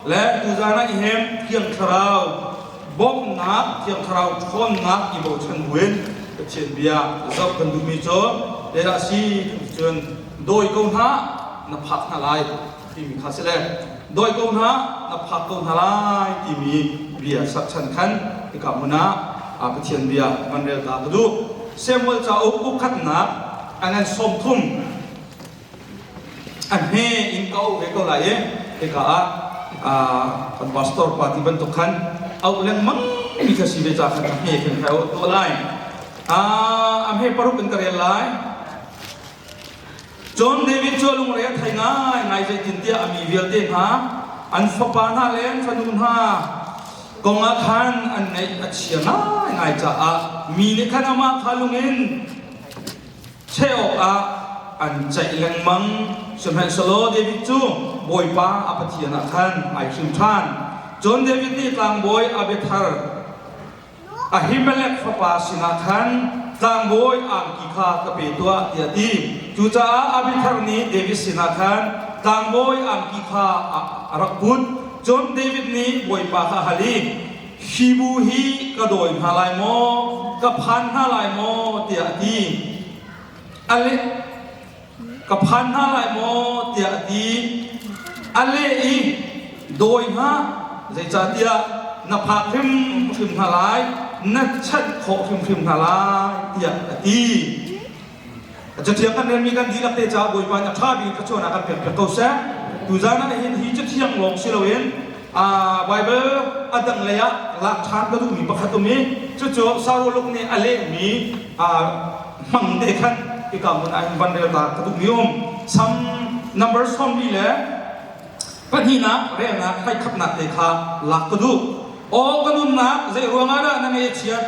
Le tuzaan ah hin Thiang Thlarau bawmhnak, Thiang Thlarau ṭhawnnak i bochan buin Pathian bia zoh kan duhmi cu zeidah a si kan ti cun dawi ko hna na phak hna lai timi kha si le dawi ko hna na phak ko hna lai timi bia sak chan khan hika hmun ah Pathian bia van rel ta ka duh. Samuel cauk ukkhatnak a ngan 30 A hme in ka auh ve ko lai i hika ah kan pastor pa ti bantuk khan auh lengmang mi kha si ve ca khan a hme khin ka auh tuah lai. A hme paruk in ka rel lai. Cun David cu a lungre a thei ngaingai zeitintiah a mi vialte hna an fapa hna le an fanu hna kong ah khan an ngaih a chia ngaingai caah mi nih khan amah kha lung in cheh awkah an ceih lengmang. Sihmanhsehlaw David cu Bawipa a Pathian ah khan ai hrim ṭhan. Cun David nih tlangbawi Abiathar Ahimelek fapa sinah khan tlangbawi angki kha ka pe tuah tiah a ti. Cucaah Abiathar nih David sinah khan tlangbawi angki kha a rak put. Cun David nih Bawipa kha a hal i, Hi bu hi ka dawi hna lai maw, ka phan hna lai maw, tiah a ti. A leh, ka phan hna lai maw, tiah a ti. A leh i, dawi hna, zeicahtiah na phak hrimhrim hna lai, na chanh khawh hrimhrim hna lai, tiah a ti. Cathiang kan relmi kan dihlak te caah Bawipa nih a ṭha bik in thluachuahnak kan pek piak ko seh. Tuzaan ah hin hi cathiang lawng si loin Baibal a dang lei ah lak ṭhan ka duhmi pakhat um i cucu Saruluk nih a lehmi hmang te khan hika hmun ah hin van rel ta ka duhmi um. Sam number sawmli le pahnihnak relnak hleikhatnak te kha lak ka duh. Aw ka nunnak zei ruangah dah na ngaih a chiat?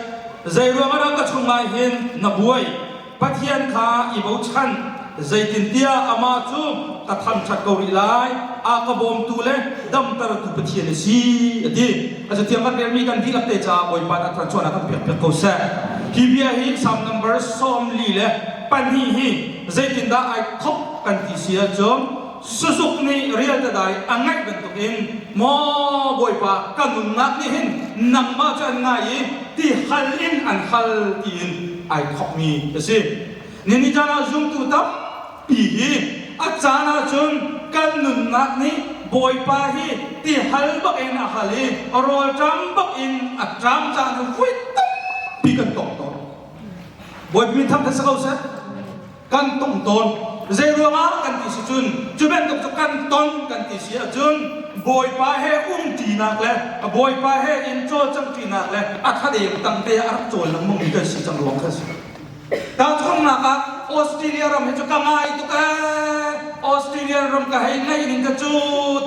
Zei ruangah dah ka chungah hin na buai? Pathian kha i bochan, zeitintiah amah cu ka thangṭhat ko rih lai, a ka bawmtu le damtertu Pathian a si, a ti. A cathiang kan relmi kan dihlak te caah Bawipa nih a thluachuahnak kan pekpiak ko seh. Hi bia hi Psalm number 42 hi zeitindah ai thawk kan ti si ahcun Suzuk nih rial tadai a ngaih bantukin maw Bawipa ka nunnak nih hin nangmah cu an ngai i ti hal in an hal tiin ai thawkmi a si. Nini caan ah zumtu tampi hi a caan ahcun kan nunnak nih Bawipa hi ti hal bak in a hal i rawlṭam bak in a ṭam caan hi voi tampi kan tong tawn. Bawipa min thangṭhat si ko seh. Kan tong tawn. Zei ruangah kan ti si cun cu bantuk cu kan ton kan ti si ahcun Bawipa he umṭinak le Bawipa he in cawlcanghṭinak le a thladem tangte ah a rak cawl lengmang mi kan si cang ruang kha si. Tahchunhnak ah Australia ram hi cu ka ngai tuk ee Australia ram ka hei ngaih ning ka cu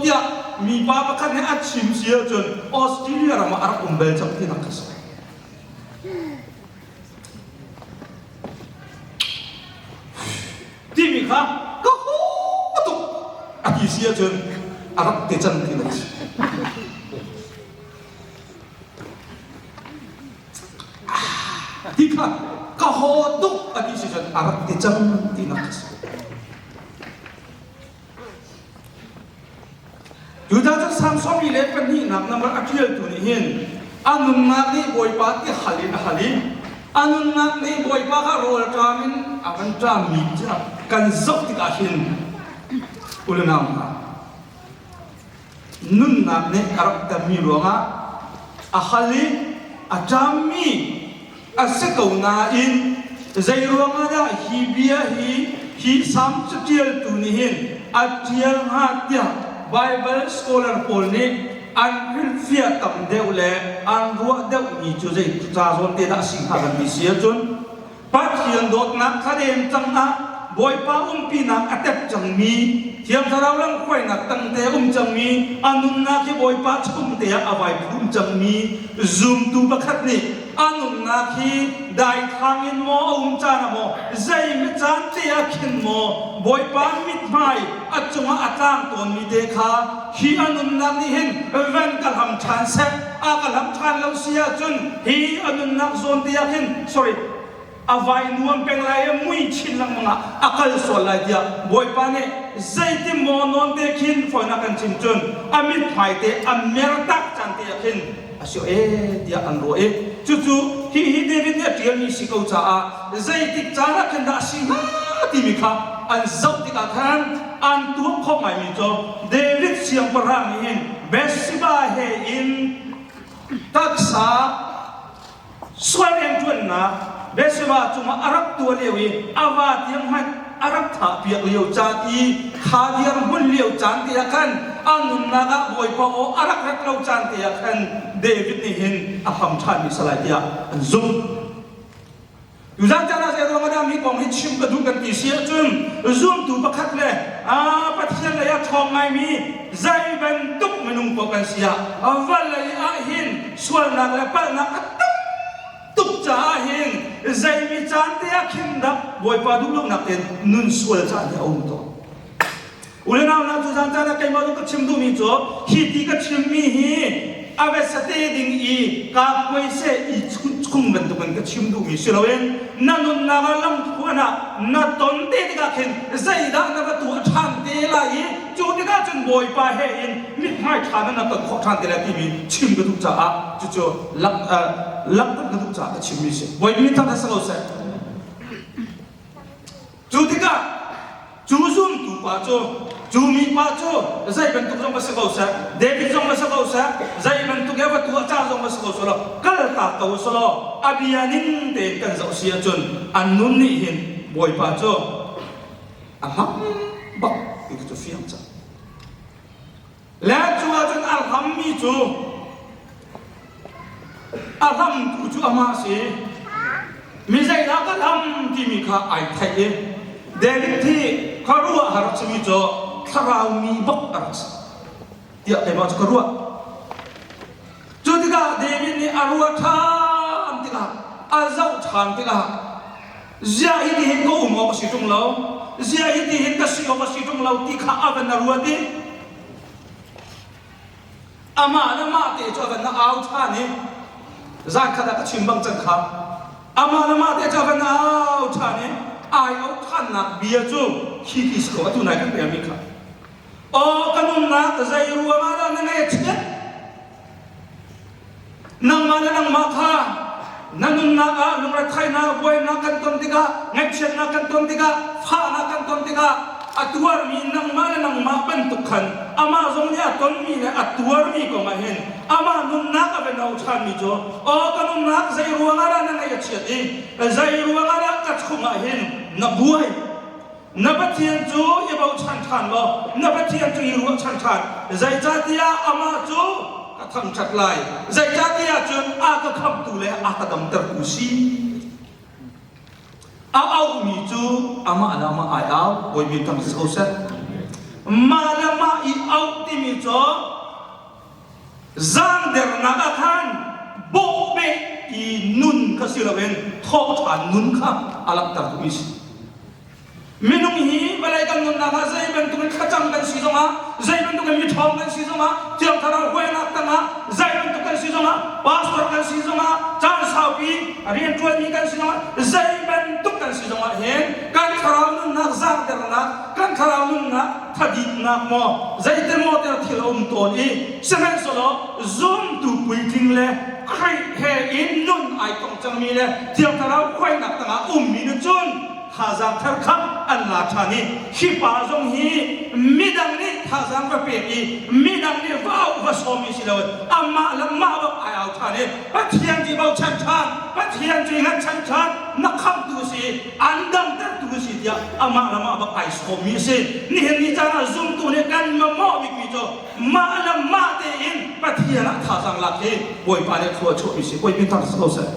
tiah mipa pakhat nih a chim si ahcun Australia ram ah a rak um bel cang tinak kha si. Timi kha ka haw tuk a ti si ahcun a rak ti cang ti a si. Ti kha ka haw tuk a ti si cun a rak ti cang tinak a si. Judah cu Salm sawmi le pahnihnak nambar a ṭialtu nih hin a nunnak nih Bawipa ti hal in a hal i a nunnak nih Bawipa kha rawl ṭam in a kan ṭammi tiah kan zoh tikah hin u le nau hna nunnak nih a rak temmi ruangah a hal i a ṭammi a si ko nain zei ruangah dah hi bia hi hi Salm caṭialtu nih hin a ṭial hnga tiah Baibal scholar pawl nih an hrilhfiah tam deuh le an ruah deuhmi cu zei ca zawn te dah a si hnga kan ti si ahcun Pathian dawtnak kha dem cang ah Bawipa umpinak a tep cangmi Thiang Thlarau lamhruainak tangte um cangmi a nunnak hi Bawipa chungte ah a vai phum cangmi zumtu pakhat nih a nunnak hi daithlang in maw a um caan ah maw zeimi caan te ah khin maw Bawipa mithmai a cungah a tlang tawnmi te kha hi a nunnak nih hin van ka hlam ṭhan seh a ka hlam ṭhan lo si ahcun hi a nunnak zawn te ah khin sorry. A vai nuam peng lai i mui chin lengmang ah a kal sual lai tiah Bawipa nih zeitin maw nawn te khin fawinak kan chim cun a mithmai te a mer tak caan te ah khin a si ee tiah an ruah i cucu hihi David nih a ṭialmi si ko caah zeitik caan ah khin dah a si hnga timi kha an zoh tikah khan an tuak khawh ngaimi cu David siangpahrang nih hin Bathsheba he in taksa sual rianṭuannak Bathsheba cungah a rak tuah lio i a va tiang hmanh a rak thahpiak lio caan i kha dirhmun lio caan te ah khan a nunnak ah Bawipa aw a rak rat lo caan te ah khan David nih hin a hlam ṭhanmi si lai tiah an zumh. Tuzan caan ah zeiruang ah dah mi kong hi chim ka duh kan ti si ahcun zumtu pakhat le Pathian lei ah ṭhawng ngaimi zei bantuk minung paoh kan si ah vawlei ah hin sualnak le palhnak a tam tuk caah hin zeimi caan te ah khin dah Bawipa duhlonak tein nun sual caan hi a um tawn. U le nau hna tuzan caan ah keimah zong ka chim duhmi cu hi ti ka chimmi hi a vesate ding i kaa kuaise i chung bantukin ka chim duhmi si loin na nunnak ah lamthluan ah na ton te tikah khin zeidah na va tuah ṭhan te lai i cu tikah cun Bawipa he in mithmai ṭha na na ton khawh ṭhan te lai timi chim ka duh caah cucu langhter ka duh caah ka chimmi si. Bawipa min thangṭhat si ko seh. Cu tikah cu zumtu pa cu cu mi pa cu zei bantuk zong va si ko seh, David zong va si ko seh, zei bantuk he va tuah ca zong va si ko seh law kal ta ko seh law a bia ning tein kan zoh si ahcun an nun nih hin Bawipa cu a hlam bak ti cu fiang cang. Le cu ahcun a hlammi cu a hlamtu cu amah a si. Mi zeidah ka hlam timi kha ai theih i David hi khuaruah har a simi cu thlarau mi bak a rak si tiah keimah cu ka ruah. Cu tikah David nih a ruah ṭhan tikah a zoh ṭhan tikah ziah hi tihin ka um awk a si ṭung lo ziah hi tihin ka si awk a si ṭung lo ti kha a van a ruat i amah le mah te cu a van na au ṭhan i zan khat ah ka chim bang cang kha amah le mah te cu a van na au ṭhan i ai au ṭhannak bia cu khi ti si ko atu nai kan relmi kha aw ka nunnak zei ruangah dah na ngaihchiat Nangmah le nangmah kha na nunnak ah lungretheihnak, buainak kan ton tikah, ngaihchiatnak kan ton tikah, fahnak kan ton tikah a tuarmi nangmah le nangmah bantuk khan amah zong nih a tonmi le a tuarmi kong ah hin amah nunnak a va no ṭhanmi cu aw ka nunnak zei ruangah dah na ngaih a chiat i zei ruangah dah ka chungah hin na buai Na Pathian cu i bochan ṭhan law na Pathian cu i ruahchan ṭhan. Zeicahtiah amah cu ka thangṭhat lai. Zeicahtiah cun a ka khamhtu le a ka damtertu si. A auhmi cu amah le amah ai au, Bawi thang si ko seh. Mah le mah i auh timi cu zaangdernak ah khan bawhbeh i nun kha si loin thawhṭhan nun kha a langhter duhmi si. Minung hi vawlei kan nunnak ah zei bantukin thlacam kan si zongah, zei bantukin miṭhawng kan si zongah, Thiang Thlarau huainak tangah zei bantuk kan si zongah, pastor kan si zongah, caan saupi rianṭuanmi kan si zongah, zei bantuk kan si zongah hin kan thlarau nunnak zaangdernak, kan thlarau nunnak thaditnak maw zeite maw te thil a um tawn i sihmanhsehlaw zumtu puitling le Khrih he in nun ai tong cangmi le Thiang Thlarau khuainak tangah ummi nih cun thazaang thar kha an la ṭhan i hi pa zong hi midang nih thazaang va pek i midang nih va auh va sawmmi si loin amah le mah bak ai au ṭhan i Pathian cu i bochan ṭhan Pathian cu i hngatchan ṭhan na khamhtu a si an damtertu a si tiah amah le mah bak ai sawmmi a si nihin ni caan ah zumtu nih kan mamawh bikmi cu mah le mah tein Pathian ah thazaang lak hi Bawipa nih thlua chuahmi si Bawipa thang si ko seh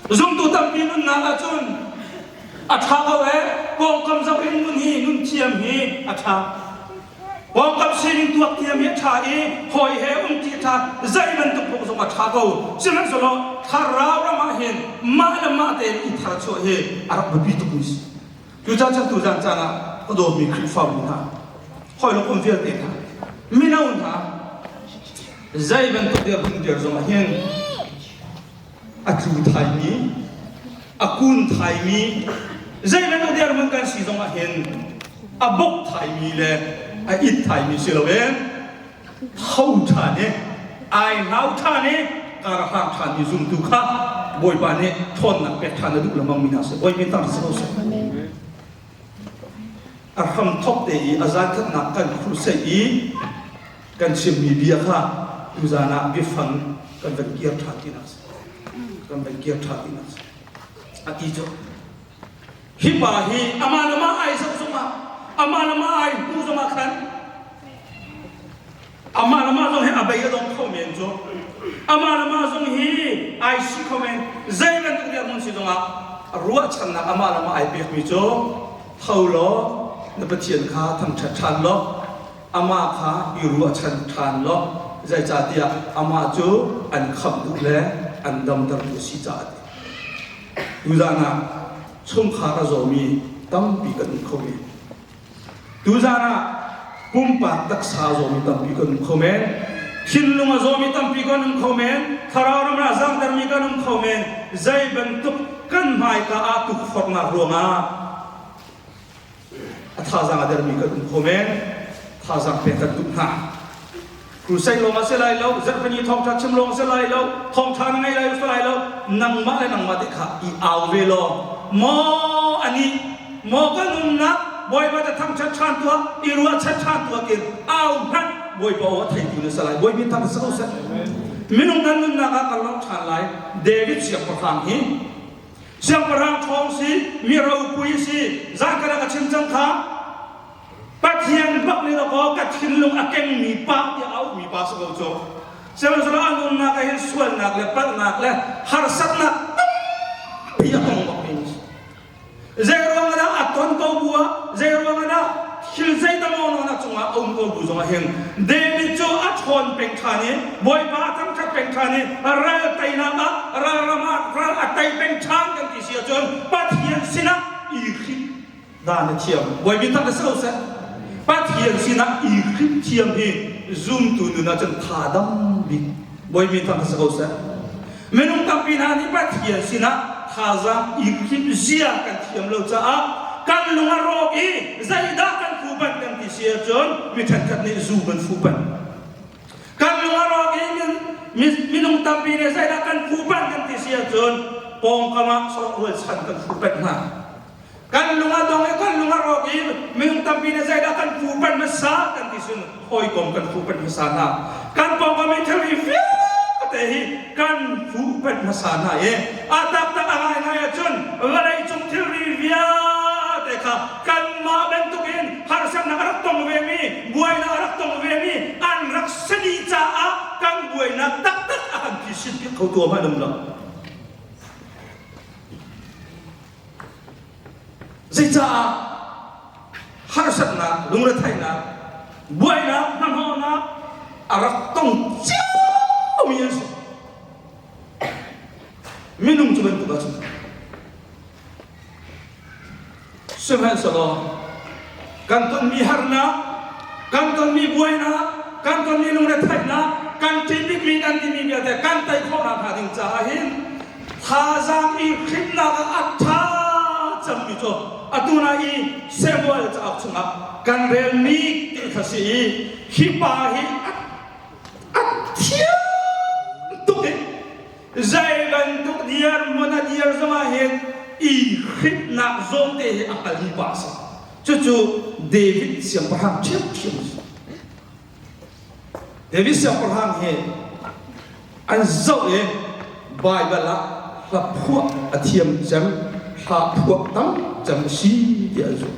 Zumtu tampi nunnak ahcun a ṭha ko ee. Pawngkam zoh in nun hi nun thiam hi a ṭha. Pawngkam sining tuak thiam hi a ṭha i hawi he umṭi a ṭha. Zei bantuk paoh zong a ṭha ko. Sihmanhsehlaw thlarau ram ah hin mah le mah tein i tharchuah hi a rak biapi tukmi si. Cucaah cun tuzan caan ah ka dawtmi Khrihfabu hna, hawi um vialte hna, mino hna, zei bantuk dirhmun dir zong ah hin a tlu thaimi. A kun thaimi zei bantuk dirhmun kan si zongah hin a bok thaimi le a it thaimi si loin tho ṭhan i ai hlau ṭhan i karhlang ṭhan i zumtu kha Bawipa nih ṭhawnnak pek ṭhan a duh lengmang mi hna si. Bawi min tang si ko seh. A hram thok te i a zankhatnak kan crusade i kan chimmi bia kha tuzan ah biafang kan van kir ṭhan tinak si. Kan van kir ṭhan tinak si. A ti cu hi pa hi amah le mah ai zoh zongah amah le mah ai hmu zongah khan amah le mah zong hi a bei a dong kho men cu amah le mah zong hi ai si kho men zei bantuk dirhmun si zongah ruahchannak amah le mah ai pekmi cu tho law na Pathian kha thangṭhat ṭhan law amah kha i ruahchan ṭhan law zeicahtiah amah cu an khamh duh le an damtertu a si caah a ti. Tuzaan ah chungkhar a zawmi tampi kan um kho men. Tuzaan ah pumpak taksa a zawmi tampi kan um kho men. Thinlung a zawmi tampi kan um kho men. Thlarau ram ah zangtermi kan um kho men. Zei bantuk kan hmaika ah tukforhnak ruangah a thazaang a dermi kan um kho men thazaang pek kan duh hna crusade lawng a si lai lo zarhpini thawngṭha chim lawng a si lai lo thawngṭha na ngei lai si lai lo nangmah le nangmah te kha i au ve law maw ani maw kan umnak bawipa ta thangṭhat ṭhan tuah i ruahchan ṭhan tuah tin au hmanh bawipa aw a theitu na si lai bawi min thang si ko seh minung kan nunnak ah kan lawng ṭhan lai David siangpahrang hi Siangpahrang ṭhawng si, mi ropui si, zan ka chim cang kha. Pathian bak nih dakaw ka thinlung a kengmi pa tiah a auhmi pa si ko cu. Sihmanhsehlaw a nunnak ah hin sualnak le palhnak le harsatnak tampi a tong bak mi si. Zeiruang ah dah a ton ko bu ah, zeiruang ah dah thil zeidang a cungah a um ko bu zongah hin David cu a ṭhawn peng ṭhan i Bawipa a thangṭhat peng ṭhan i ral teinak ah ral ram ah ral a tei peng ṭhan kan ti si ahcun Pathian sinah i hrip dan a thiam Bawipi thang si lo seh Pathian sinah i hrip thiam hi zumtu nun ahcun tha dam bik Bawipi thang si ko seh Minung tampi hna nih Pathian sinah thazaang i hrip zia kan thiam lo caah kan lung a rawk i zeidah kan fuhpanh kan ti si ahcun mi ṭhenkhat nih zu kan fuhpanh. Kan lung a rawk i minung tampi nih zeidah kan fuhpanh kan ti si ahcun pawngkam ah sawh rualchan kan fuhpanh hna. Kan lung a dong i kan lung a rawk i minung tampi nih zeidah kan fuhpanh hmasa kan ti sun hawikom kan fuhpanh hmasa hna. Kan pawngkam i thilri vialte hi kan fuhpanh hmasa hna i a taktak a ngaingai ahcun vawleicung thilri vialte kha kanmah bantukin harsatnak a rak tong vemi, buainak a rak tong vemi an rak si dih caah kan buainak taktak a kan phisin piak kho tu hmanh um lo. Zeicah harsatnak, lungretheihnak, buainak, hnahnawhnak a rak tong ciomi an si. Minung cu bantuk ahcun sihmanhsehlaw kan tonmi harnak, kan tonmi buainak, kan tonmi lungretheihnak, kan ṭih bikmi kan timi vialte kan tei khawhnak hnga ding caah hin thazaang i hrimnak ah a ṭha cemmi cu atu na i Samuel cauk chungah kan relmi ti kha si i hi pa hi a thiam tuk i zei bantuk dirhmun a dir zongah hin i hrimhnak zawn te hi a hngalmi pa a si cucu David siangpahrang ṭhiamṭhiam a si David siangpahrang hi an zoh i Baibal ah hla phuah a thiam cem, hla phuah tam cem a si tiah an zumh.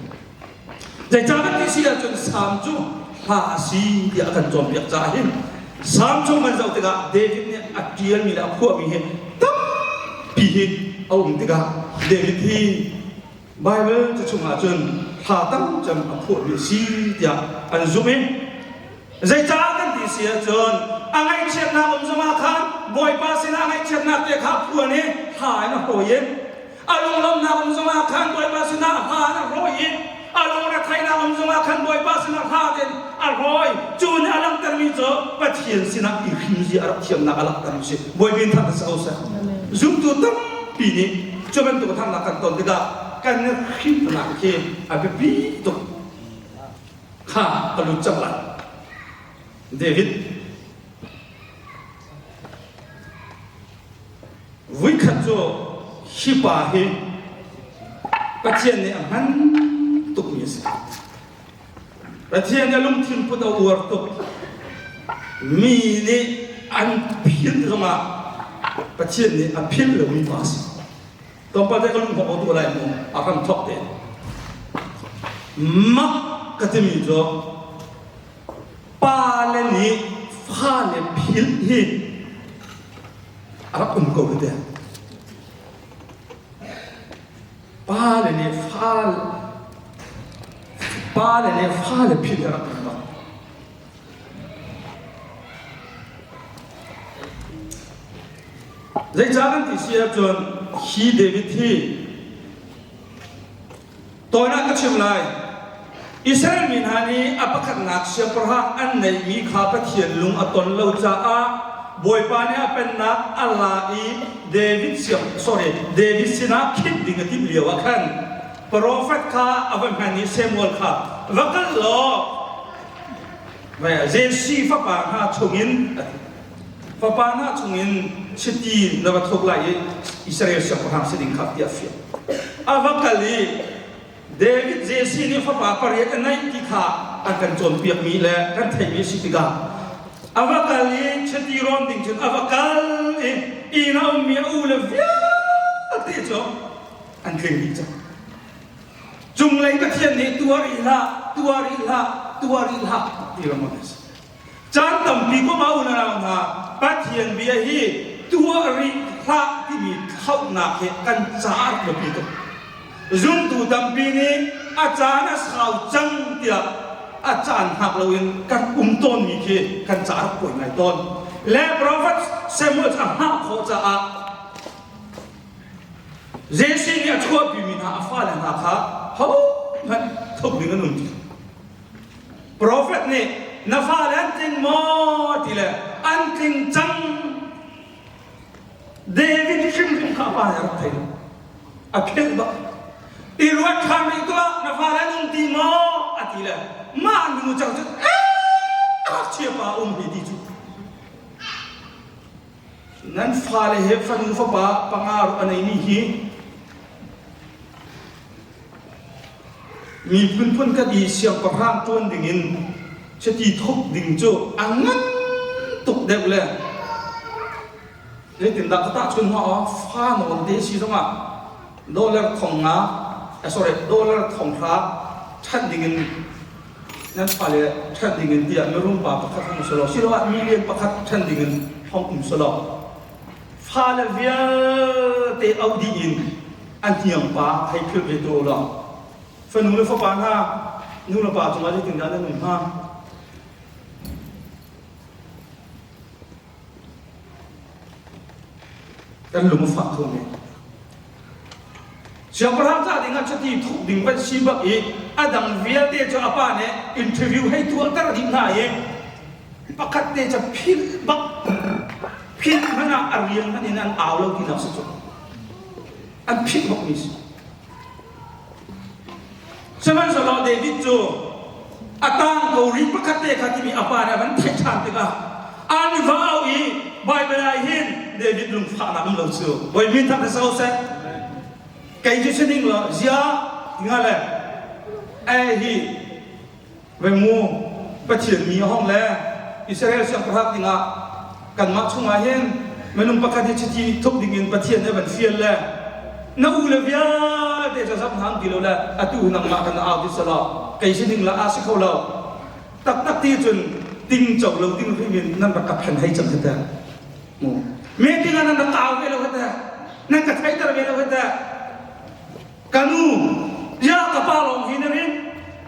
Zeicah kan ti si ahcun Salm cu hla a si tiah a kan cawnpiak caah hin Salm chung kan zoh tikah David nih a ṭialmi le a phuahmi hi tampi hi a um tikah David hi Baibal ca chungah cun hla tam cem a phuahmi a si tiah an zumh i zeicah kan ti si ahcun a ngaihchiatnak um zongah khan Bawipa sinah a ngaihchiatnak te kha a phuan i hla in a hlawi i a lunglawmhnak um zongah khan Bawipa sinah hla in a hlawi i a lungretheihnak um zongah khan Bawipa sinah hla in a hlawi cu nih a langhtermi cu Pathian sinah i hrimzia a rak thiamnak a langhtermi si Bawipa in that si ko seh zumtu tampi nih. Cu bantuk harnak kan ton tikah kan hrimhnak khi a biapi tuk. Kha ka lut cang lai. David Vuikhat cu hi pa hi Pathian nih a hman tukmi a si. Pathian nih a lungthin put a uar tuk. Mi nih an philh zongah Pathian nih a philh lomi pa a si. Tlawmpal te ka lung hnawh ko lai mu a hram thawk te. Mak ka timi cu pale nih fale philh hi a rak um ko te. Pale nih fale pale nih fale philh hi a rak um bak. Zeicah kan ti si ahcun hi David hi tawinak ka chim lai. Israel mi hna nih a pakhatnak siangpahrang an neihmi kha Pathian lung a ton lo caah Bawipa nih a pennak a la i David siang sorry David sinah khinh ding a timh lio ah khan profet kha a va hman i Samuel kha va kal law Jesse fapa hna chungin fapa hna chungin chiti na va thuk lai i Israel siangpahrang si ding kha tiah fial. A va kal i David Jesse nih fapa pariat a ngeih ti kha an kan cawnpiakmi le kan theihmi a si tikah a va kal i chiti rawn ding cun a va kal i inn a ummi a u le vialte cu an tling dih cang. Cunglei Pathian nih tuar i hlah, tuar i hlah, tuar i hlah ti lengmang a si. Caan tampi ko ma unau hna Pathian bia hi tuah rih hlah timi thlauhnak hi kan caah biapi tuk. Zumtu tampi nih a caan a sau cang tiah a caan hngak loin kan um tawnmi khi kan caah rak pawi ngai tawn. Le Prophet Samuel cu a hngah khawh caah Jesse nih a chuahpimi hna a fale hna kha hohmanh thuk ding an um ti. Profet nih na fale an tling maw ti le an tling cang. David hrimhrim kha a pa nih a rak thei lo. A philh bak. I ruat ṭhan rih tuah na fale an um ti maw a ti le mah nu cang cu ngakchia pa um hi ti cu Nan fale he fanu fapa panga a neimi hi miphun phun khat i siangpahrang ṭuan dingin chiti thuk ding cu a ngan tuk deuh le zeitindah ka tahchun hnga aw fa nawn te si zongah dollar thong nga sorry dollar thong hra ṭhanh dingin nan fale ṭhen dingin tiah mirum pa pakhat hung selaw siloah million pakhat ṭhen dingin hong um selaw fale vialte auh dih in a hniang pa hei philh ve tu law fanu le fapa hna nu le pa cungah zeitindah nan um hnga Kan lung a fak kho men. Siangpahrang ca ding ah chiti thuh ding van si bak i a dang vialte cu a pa nih interview hei tuahter dih hna i pakhat te cu philh bak philh hmanh ah a rian hmanh in an au lo tinak si cu an philh bak mi si. Sihmanhsehlaw David cu a tang ko rih pakhat te kha timi a pa nih a van theih ṭhan tikah an i va au i Baibal ah hin David lungfahnak um lo cu Bawi min thang so seh kei cu si ning law zia tinga le e hi Ve mu, Pathian mi a hong le Israel siangpahrang dingah kanmah chungah hin minung pakhat hi chiti thuk dingin Pathian nih a van fial le na u le vialte cu zam hna ti lo le atu nangmah kan au ti selaw kei si ding la a si kho lo taktak ti cun ting co lo ding hrim in nan rak ka phen hei cang hete mu me tinga nan rak ka au ve lo hete nan ka theiter ve lo hete Ka nu, ya ka pa lawng hi na rin.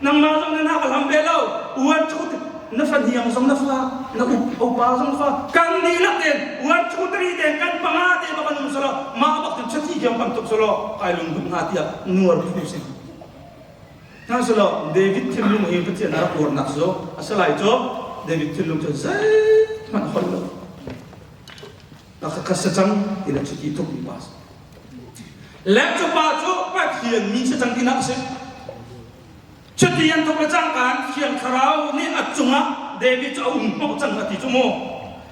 Nangmah zong na na ka hlam ve lo. Uan ṭhut na fahniang zong na fa, na upa zong fa. Kan dihlak tein uan ṭhut ri tein kan panga te bak an um selaw mah bak cun chati hiam bantuk selaw kai lungduh hnga tiah nuar phu si. Hna selaw David thinlung hi Pathian a rak uarnak cu a si lai cu David thinlung cu zeihmanh holh lo. Ka ka sa cang ti le chiti tuk mi pa. Le cu pa cu Pathian mi si cang tinak a si. Cuti an thawk le cangka in Thiang Thlarau nih a cungah David cu a um hnawh cang a ti cu mu.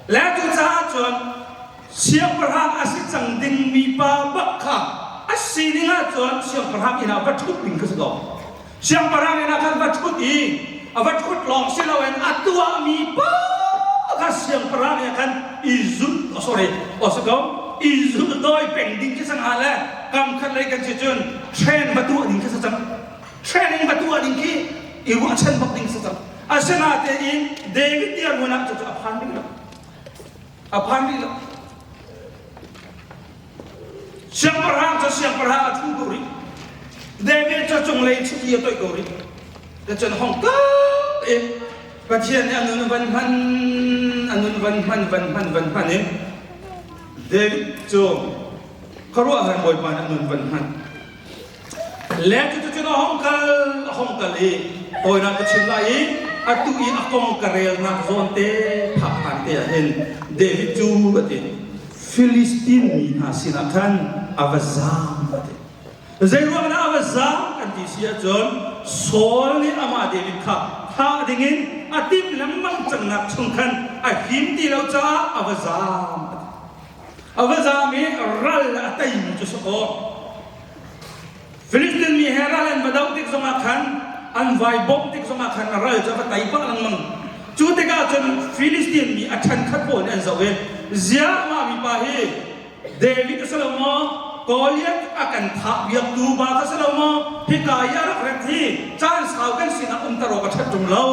Le cucaah cun siangpahrang a si cang dingmi pa bak kha a sining ahcun siangpahrang inn ah va ṭhut ding kha si ko. Siangpahrang inn ah khan va ṭhut i a va ṭhut lawng si loin a tuahmi paoh kha siangpahrang nih khan i zulh, oh sorry, oh si ko, i zulh dawi peng ding khi si hnga le kam khat lei kan si cun train va tuah ding khi si cang. Training va tuah ding khi i ruahchan bak ding si cang. Asinain David dirhmun ah cucu a phan rih lo. A phan rih lo. Siangpahrang cu siangpahrang a ṭhu ko rih. David cu cunglei chiti a toih ko rih. Cun hong kap in Pathian nih a nun van hman, a nun van hman, van hman, van hman in David cu khuaruahhar Bawipa nih a nun van hman. Le cuticun a hong kal, a hong kal i hawinak ka chim lai i atu i a kong ka relnak zawn te phak hlan te ah hin David cu a ti Filistin mi hna sinah khan a va zaam a ti. Zeiruang dah a va zaam kan ti si ahcun Saul nih amah David kha thah dingin a timh lengmang cangnak chung khan a him ti lo caah a va zaam a ti. A va zaam i ral a teimi cu si kaw Filistin mi he ral an va doh tik zongah khan an vai bawmh tik zongah khan a ral cu a va tei pah lengmang. Cu tikah cun Filistin mi a ṭhenkhat pawl nih an zoh i ziah mah mipa hi David a si lo maw? Goliath a kan thah biaktu pa kha si lo maw? Hika i a rak ret hi caan sau kan sinah umter awk a ṭhat ṭung lo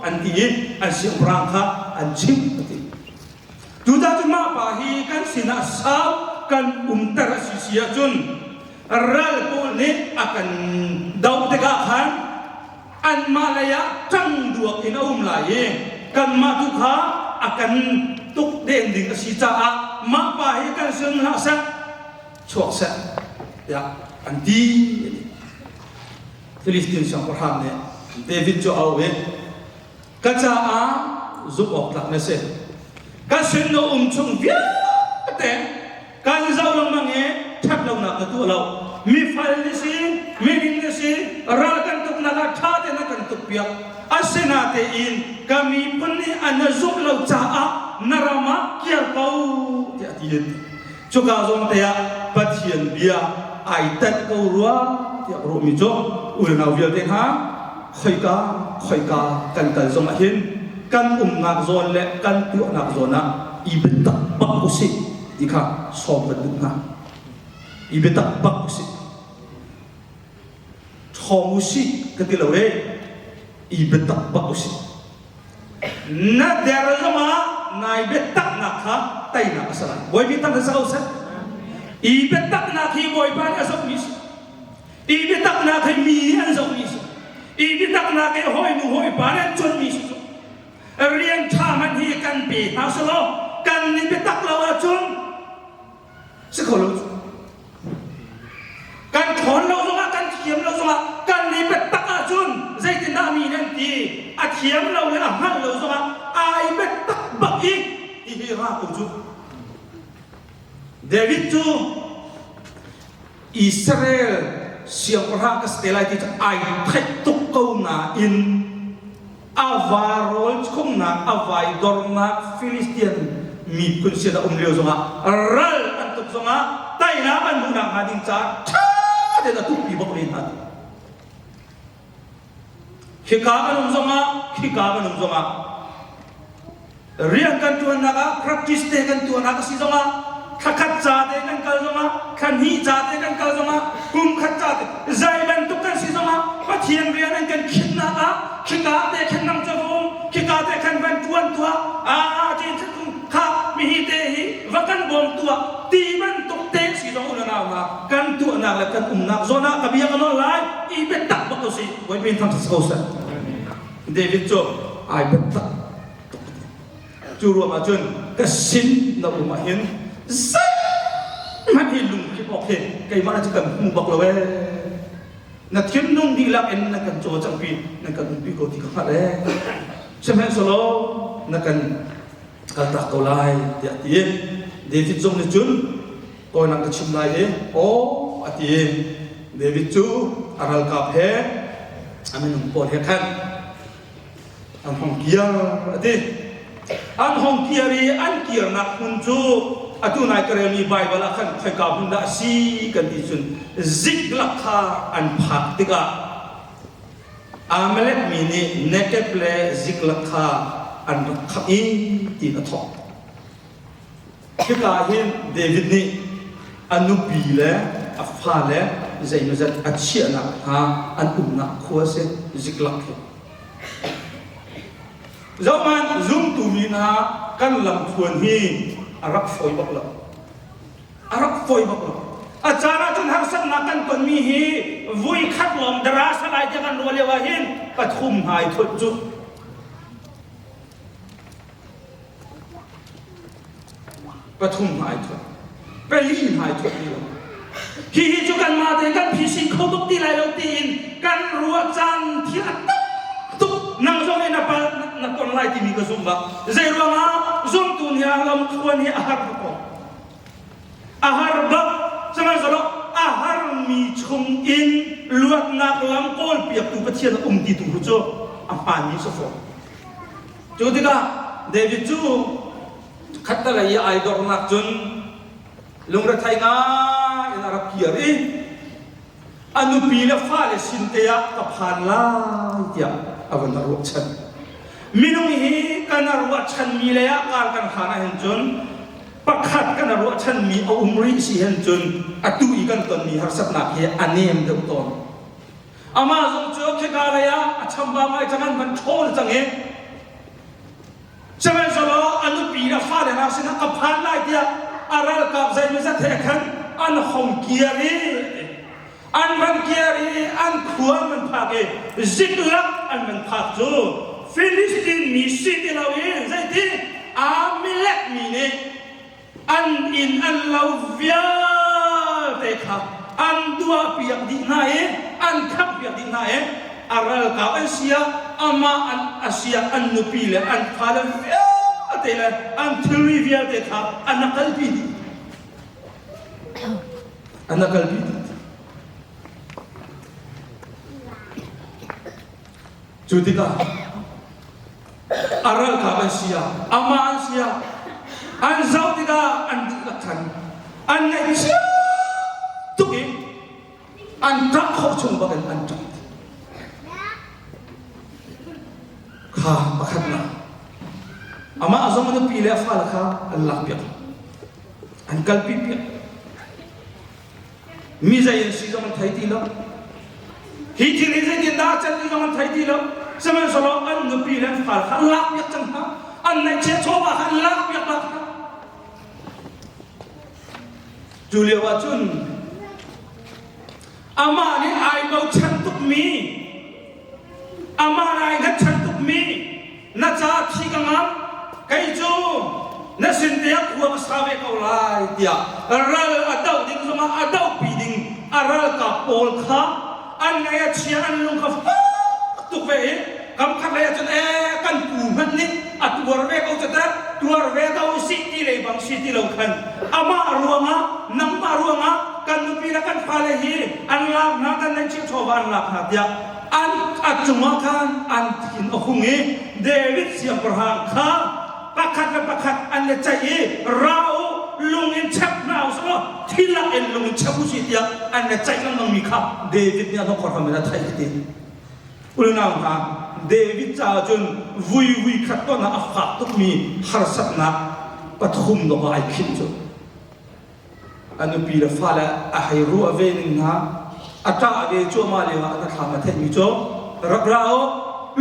an ti i an siangpahrang kha an chimh a ti. Tutan cu mah pa hi kan sinah sau kan umter a si si ahcun ral pawl nih a kan doh tikah khan anmah lei ah ṭang duak in a um lai i kanmah tu kha a kan tuk den ding a si caah mah pa hi kan sin hlah seh chuak seh tiah an ti. Filistin siangpahrang nih David cu a auh i Ka caah zumh awk tlak na si. Ka sin na um chung vialte kan zoh lengmang i ṭhat lonak na tuah lo. Mifal na si, miding na si, ral kan tuknak ah ṭha tein na kan tukpiak. Asinatein ka miphun nih an na zumh lo caah na ram ah kir ko tiah a ti. Cuka zawn te ah Pathian bia ai tenh ko rua tiah ka ruahmi cu unau vialte hna khoika khoika kan kal zong ah hin kan umnak zawn le kan tuahnak zawn ah i biatak bak usih ti kha sawm kan duh hna. I biatak bak usih. Ṭhawng usih ka ti lo e. I biatak bak usih. Na der zongah nai biataknak kha teinak a si lai. Bawipi tang sa ko seh. I biataknak hi Bawipa nih a zohmi si. I biataknak hi mi nih an zohmi si. I biataknak hi hawinu hawipa nih an cuanmi si cu. Rian ṭha hmanh hi kan pe hna selaw kan i biatak lo ahcun Si kho lo cu. Kan ṭhawn lo zongah kan thiam lo zongah kan i biatak ahcun zeitindah mi nih an ti a thiam lo le a hngalh lo zongah ai biatak bak i hihi ra ko cu. David cu Israel siangpahrang ka si te lai ti cu ai theih tuk ko nain a varawl chungnak a vaidornak Philistian miphun sin a um lio zongah ral an tuk zongah teinak an hmuhnak hnga ding caah ṭha tein a tukpi bak ve hna. Hika kan um zongah khika kan um zongah Rian kan ṭuannak ah practice te kan tuahnak a si zongah thlakhat ca te kan kal zongah thlahnih ca te kan kal zongah kum khat ca te zei bantuk kan si zongah Pathian rian an kan khinnak ah khika te khan nang ca vung khika te khan van ṭuan tuah a ti kha mihi te hi va kan bawm tuah ti bantuk te si zong unau hna kan tuahnak le kan umnak zawn ah ka bia ka nawl lai i biatak bak ko si Bawipa in thangṭhat si ko seh David cu ai biatak Cu ruangah cun ka sin na um ah hin zeihmanh hi lungkip awk hi keimah cu kan hmu bak lo ee. Na thinlung dihlak in na kan cawlcanghpi, na kan umpi ko ti ka hngalh ee. Sihmanhsehlaw na kan kaltak ko lai tiah ti. David zong nih cun kawinak ka chim lai i aw. a ti. David cu a ralkap he a minung pawl he khan an hong kir a ti. An hong kir i an kirnak hmun cu atu nai ka relmi Baibal ah khan khoika hmun dah a si kan ti cun Ziklag kha an phak tikah Amalek mi nih Negeb le Ziklag kha an rak kham i tiin a thawk. Hika ah hin David nih a nupi le a fale zeimawzat a chiahnak hna an umnak khua a si, Ziklag hi. Zohhmanh, zumtu mi hna kan lamthluan hi a rak fawi bak lo. A rak fawi bak lo. A caan ahcun harsatnak kan tonmi hi vui khat lawng dara salai tiah kan ruah lio ah hin pathum hna i thuat cu. Pathum hna ai thuat. Pali hna ai thuat ti lo. Hihi cu kanmah tein kan phisin kho tuk ti lai lo tiin kan ruah caan thil a tam tuk. Nang zong nih na pal na ton lai timi ka zumh bak. Zei ruangah zumtu nih ah lamthluan hi a har tuk ko. A har bak. Sihmanhsehlaw a harmi chung in luatnak lam kawlpiaktu Pathian a um ti tu cu a hmaanmi si fawn. Cu tikah David cu khattelei i ai dornak cun lungrethei ngai in a rak kir i a nupi le fale sin te ah ka phan lai tiah a van a ruahchan. Minung hi kan a ruahchanmi lei ah kar kan hlan ahhin cun pakhat kan a ruahchanmi a um rih si hin cun atu i kan tonmi harsatnak hi a nem deuh tawn. Amah zong cu khika lei ah a chambau ngai cang an van ṭhawl cang i sihmanhsehlaw a nupi le fale hna sinah ka phan lai tiah a ralkap zeimawzat he khan an hong kir i an van kir i an khua an van phak i Ziklag an van phak cu Filistin mi si ti loin zeiti Amalek mi nih an inn an lo vialte kha an duahpiak dih hna i an khamhpiak dih hna i a ralkap an si ah amah an a si ah an nupi le an fale vialte le an thilri vialte kha an a kalpi dih an a kalpi dih Cu tikah a ralkap an si ah, amah an si ah, an zoh tikah an dihlak khan an ngaihchia tuk i an ṭah khawh chung bak in an ṭap. Kha pakhatnak amah zong a nupi le a fale kha an lakpiak an kalpi piak Mi zei an si zong an thei ti lo. Hi thil hi zeitin dah a can ti zong an thei ti lo. Sihmanhsehlaw an nupi le an fale kha an lakpiak cang hna. An ngaihchiat chawva kha an lakpiak bak hna. Cu lio ah cun amah nih ai bochan tukmi Amah rai na chan tukmi na ca thi ka ngamh kei cu na sin te ah khua ka sa ve ko lai tiah ral a doh ding zongah a dohpi ding a ralkap pawl kha an ngaih a chia an lung kha fak tuk ve i kam khat lei ahcun ee kan pu hmanh nih a tuar ve ko cu teh tuar ve ko usih ti lei bang si ti lo khan amah ruangah nangmah ruangah kan nupi le kan fale hi an lak hna kan nan chim chawva an lak hna tiah an a cungah khan an thin a hung i David siangpahrang kha pakhat le pakhat an i ceih i ra u lung in chep hna u sih law thi lak in lung in chep u sih tiah an i ceih lengmangmi kha David nih a hnawkhor hram in a theih ti unau hna David caah cun vui vui khat ton ah a fak tukmi harsatnak pathum dawh ah ai khinh cu A nupi le fale a hei ruah ve ning hna, a ṭah ve cuahmah lio ah na thlam a theihmi cu rak ra u,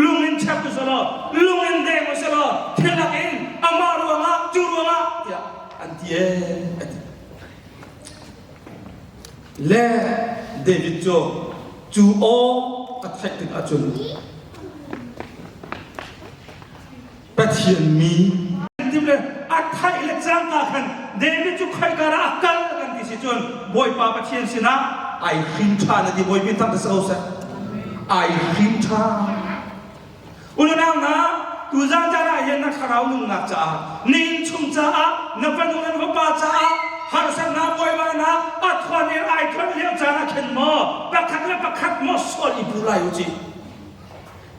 lung in chep u selaw, lung in deng u selaw, thil lak in amah ruangah, cu ruangah tiah an ti ee a ti. Le David cu cu aw a theih tikah cun Pathian mi tim le a thaih le cangka khan David cu khoika dah a kal kan ti si cun Bawipa Pathian sinah ai hrim ṭhan a ti Bawipa thang si ko seh ai hrim ṭhan unau hna tuzan caan ah hin na thlarau nunnak caah na innchung caah na fanu nan fapa caah. Harsatnak buaibainak a thuan in ai thuan lio caan ah khin maw pakhat le pakhat maw sual i pu lai u ci.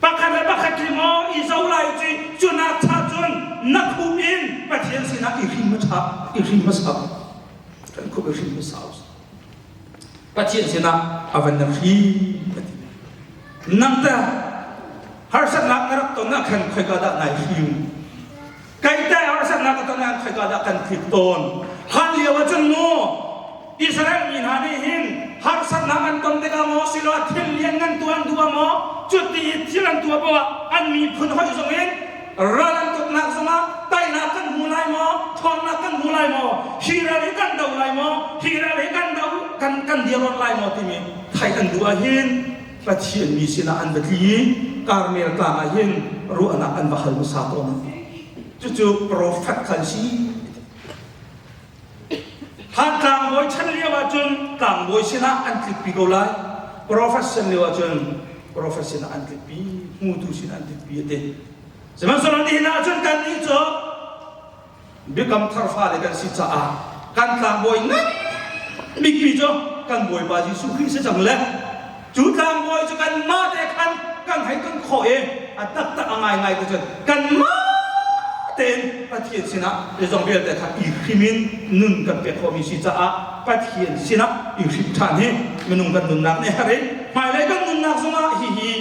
Pakhat le pakhat hi maw i zo lai u ci. Cunak cha cun na khup in Pathian sinah i hrim hmasa i hrim hmasa. Kan khup i hrim hmasa u. Pathian sinah a van na hrim ka ti. Nang teh harsatnak na rak ton ah khan khoika dah nai hrim? Kai teh harsatnak ka ton ah khoika dah kan tlik tawn? Hlan lio ah cun mu Israel mi hna nih hin harsatnak an ton tikah maw siloah thil lian ngan tu an duh ah maw cuti i thil an tuah poah an miphun hoih zong in ral an tuknak zongah teinak kan hmu lai maw ṭhawnnak kan hmu lai maw hi ral hi kan do lai maw hi ral hi kan do kan kan diaron lai maw timi theih an duh ahhin Pathian mi sinah an va tli i Karmel tlang ah hin ruahnak an va hal hmasa tawn. Cucu profet kha an si. Hlan tlangbawi chan lio ahcun tlangbawi sinah an tlikpi ko lai. Profet chan lio ahcun profet sinah an tlikpi, hmutu sinah an tlikpi a ti. Sihmanhsehlaw nihin ahcun kannih cu Biakam thar fale kan si caah kan tlangbawi ngan bikmi cu kan Bawipa Jesuh Khrih si cang le cu tlangbawi cu kanmah te khan kan hei ton khawh i a taktak a ngaingai te cun kanmah tein Pathian sinah zeizong vialte kha i hrim in nun kan pek khawhmi si caah Pathian sinah i hrim ṭhan hi minung kan nunnak nih har in hmailei kan nunnak zongah hihi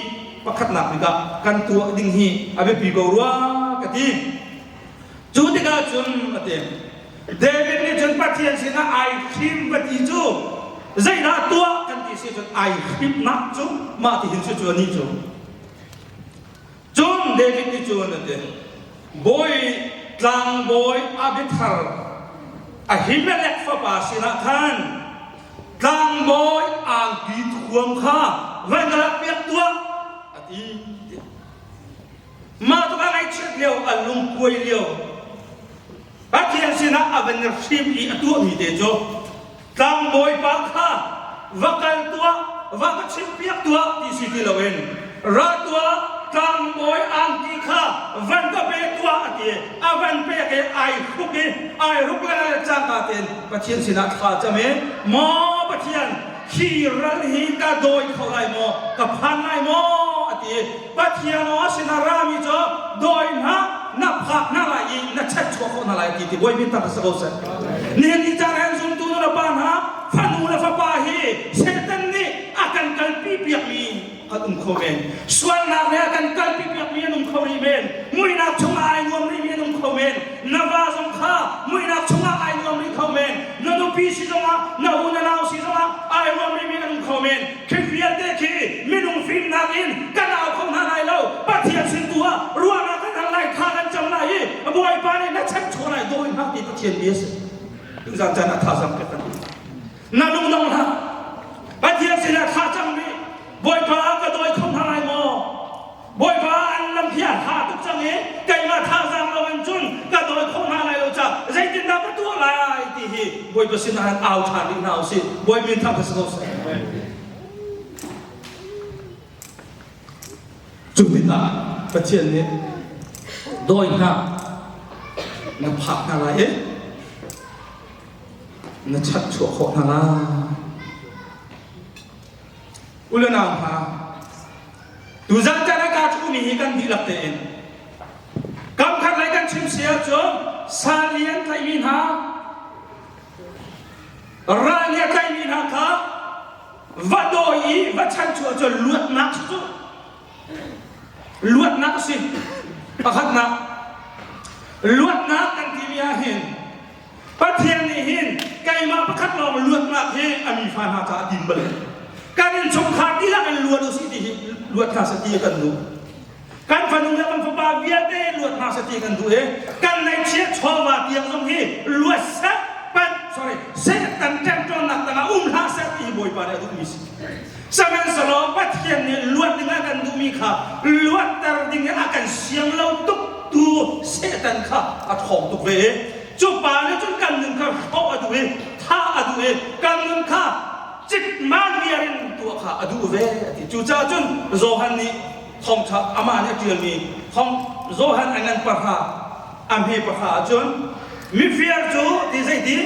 pakhatnak bik ah kan tuah ding hi a biapi ko rua ka ti. Cu tikah cun a ti, David nih cun Pathian sinah ai hrim va ti cu zeidah tuah kan ti si cun ai hrimnak cu mah ti hin cu anih cu. Cun David nih cun a ti, Bawi tlangbawi Abithar Ahimelek fapa sinah khan tlangbawi angki thuam kha van ka lakpiak tuah a ti. Mah tuk a ngaihchiat lio, a lungkuai lio, Pathian sinah a van hrim i a tuahmi te cu tlangbawi pa kha va kal tuah, va ka chimpiak tuah ti si ti loin ra tuah tlangbawi angki kha van ka pe tuah a ti. A van pek i ai hruk i ai hruk le cangka tein Pathian sinah thla cam i maw Pathian hi ral hi ka dawi kho lai maw ka phan lai maw a ti. Pathian aw sinah rami cu dawi hna na phak hna lai i na chetchuah khawh hna lai ti ti bawi min tak si ko seh. Nihin ni caan ah zumtu nu le pa hna fanu le fapa hi Satan nih a kan kalpi piakmi kan um kho men. Sualnak nih a kan kalpi piakmi an um kho rih men. Muihnak chungah ai nuam rihmi an um kho men. Na va zong kha muihnak chungah ai nuam rih kho men. Na nupi si zongah na u na nau si zongah ai nuam rihmi an um kho men. Khi vialte khi minung fimnak in kan au kho hna lai lo. Pathian sin tu ah ruahnak kan hal lai, tha kan cam lai i Bawipa nih na chanchuah lai dawi hna ti Pathian bia a si. Tuzan caan ah thazaang pek kan duh. Na lungdong hlah. Pathian sinah thla cam rih. Bawipa ka dawi kho hna lai maw? Bawipa an lam hi a hla tuk cang i keimah thazaang lo in cun ka dawi khawh hna lai lo caah zeitindah ka tuah lai ti hi Bawipa sinah hin au ṭhan rih hna usih. Bawi min thang si ko seh. Cu tikah Pathian nih dawi hna na phak hna lai i na chanhchuah khawh hna lai. U le nau hna, tuzan caan ah kaa ṭhumi hi kan dihlak tein kamkhat lei kan chim si ahcun sal li an tlaihmi hna, ral nih a tlaihmi hna kha va dawi i va chanchuah cu luatnak cu luatnak a si. Pakhatnak, luatnak kan timi ahhin Pathian nih hin keimah pakhat lawng luatnak hi a mi fa hna caah a tim bal. Kan innchungkhar dihlak in luat usih ti hi luat hna seh ti kan duh. Kan fanu le kan fapa vialte luat hna seh ti kan duh i kan ngaihchiat chawva tiang zong hi luat seh pan sorry Satan ṭemṭawnnak tangah um hlah seh ti hi Bawipa nih a duhmi si. Sihmanhsehlaw Pathian nih luat ding a kan duhmi kha luatter ding in a kan siang lo tuk tu Satan kha a ṭhawng tuk ve i cu pa nih cun kan nun kha hrawh a duh i thah a duh i kan nun kha citman viar in tuah kha a duh ve a ti. Cucaah cun Johan nih thawngṭha amah nih a ṭialmi thawng Johan a ngan pahra a hme pahra ahcun mifir cu ti zeiti?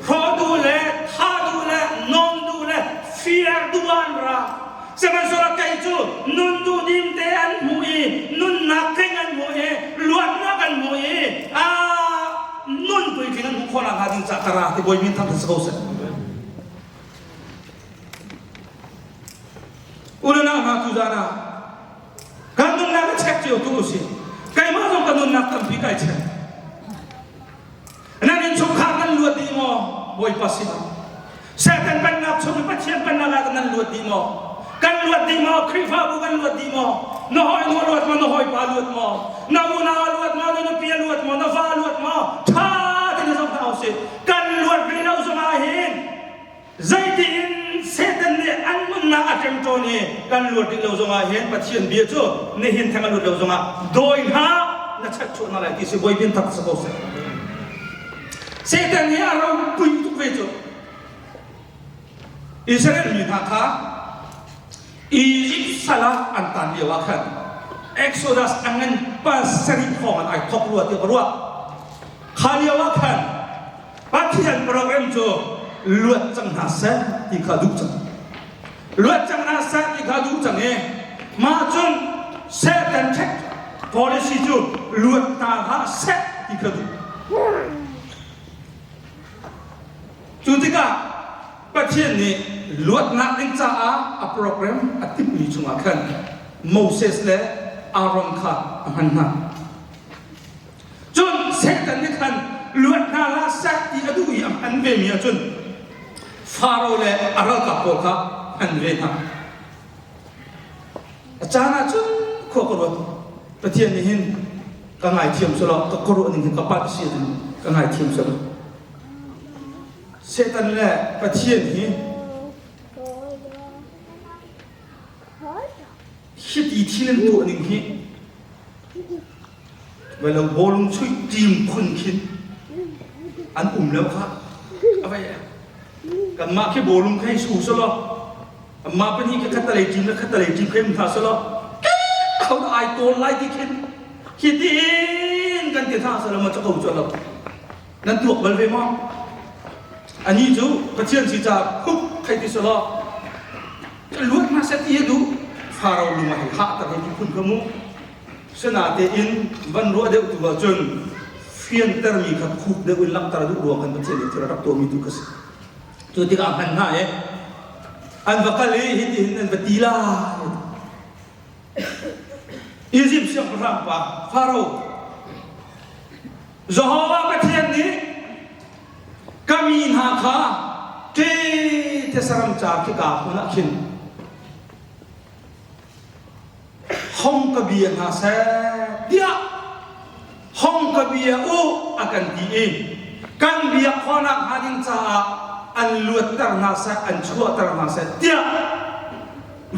Hrawh duh le tha duh le nawm duh le fir duh ah an ra. Sihmanhsehlaw kei cu nun duhdim te an hmuh i nunnak tling an hmuh i luatnak an hmuh i aa nun puitling an hmuh khawh nakhnga ding caah ka ra ti Bawi min thangṭhat si ko seh. Unau hna tuzaan ah kan nunnak i check cio tu usih. Keimah zong ka nunnak tampi kai check. Nan innchungkhar nan luat dih maw? Bawipa sinah. Satan pennak chung in Pathian pennak ah nan luat dih maw? Kan luat dih maw? Khrihfabu kan luat dih maw? Na hawi nu a luat maw? Na hawipa a luat maw? Na unau a luat maw? Na nupi a luat maw? Na va a luat maw? Ṭha tein zoh hna usih. Kan luat rih lo zongah hin Zeitin Satan nih an nunnak a ṭemṭawn i kan luat rih lo zongah hin Pathian bia cu nihin theng a lut lo zongah dawi hna na chatchuah hna lai ti si bawi bin tak si ko seh. Satan hi a ropui tuk ve cu. Israel mi hna kha Egypt sal ah an tan lio ah khan Exodus a ngan pasarih hrawng an ai thok rua ti ka ruah. Kha lio ah khan Pathian program cu luat cang hna seh ti kha duh cang. Luat cang hna seh ti kha duh cang i mah cun Satan check policy cu luat hna hlah seh ti kha duh. Cu tikah Pathian nih luatnak ding caah a program a timhmi chungah khan Moses le Aaron kha a hman hna. Cun Satan nih khan luat hna hlah seh ti a duh i a hman vemi ahcun Faro le a ralkap pawl kha hman ve hna. A caan ah cun khua ka ruat. Pathian nih hin ka ngaithiam selaw ka khuaruah ning hin ka palh si ahcun ka ngaithiam selaw. Satan le Pathian hi hiti thil an tuah ning hi Velo bawlung chuih ṭim phun khin an um lo kha a vai kanmah khi bawlung khi su selaw anmah pahnih khi khattalei ṭim le khattalei ṭim khi um hna selaw ho dah ai tawl lai ti khin hi tiin kan ti hna selaw ma cu ko cu lo nan tuak bal ve maw ani cu Pathian si ca huk thei ti selaw luat hna seh ti a duh Faro lung a hei hah tak hei ti phun kha mu Sinatein van ruah deuh tu ahcun fiantermi kha khuk deuh in langhter duh ruang kan Pathian nih thil a rak tuahmi tu kha si. Cu tikah hman hna i an va kal i hitihin an va ti lai. Izipt siangpahrang pa Faro Jehovah Pathian nih ka mi hna kha ṭe saram ca khika hmun ah khin hong ka bia hna seh tiah hong ka bia u a kan ti i kan biak khawhnak hnga ding caah an luatter hna seh an chuahter hna seh tiah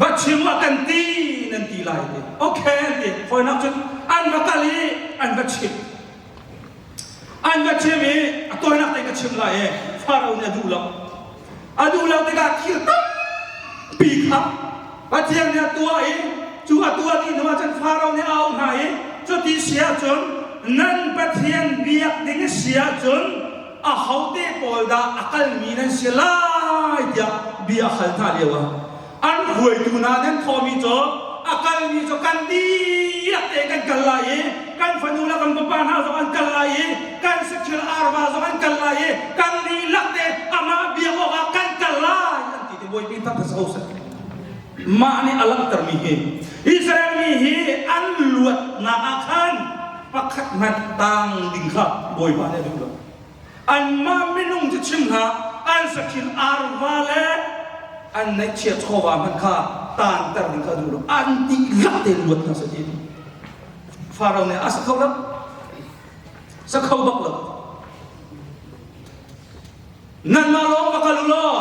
va chim a kan ti nan ti lai ti okay an ti fawinak cun an va kal i an va chim An va chim i a tawinak te ka chim lai i Faro nih a duh lo. A duh lo tikah thil tampi kha Pathian nih a tuah i cu a tuah dih hnuah cun Faro nih a auh hna i cuti si ahcun nan Pathian biak ding a si ahcun ahote pawl dah a kalmi nan si lai tiah bia a hal hna lioah An hruaitu hna nan thawmi cu a kalmi cu kan dihlak tein kan kal lai i kan fanu le kan fapa hna zong an kal lai i kan saṭil arva zong an kal lai i kan dihlak tein amah biak awkah kan kal lai an ti ti Bawipi thang kha si ko seh. Mah nih a langhtermi hi Israel mi hi an luatnak ah khan pakhat hmanh tang ding kha Bawipa nih a duh lo. Anmah minung cu chim hlah, an saṭil arva le an neihchia chawva hmanh kha taanter ding kha duh lo. An dihlak tein luat hna seh ti. Faro nih a sa kho lo. Sa kho bak lo. Nanmah lawng va kal u law,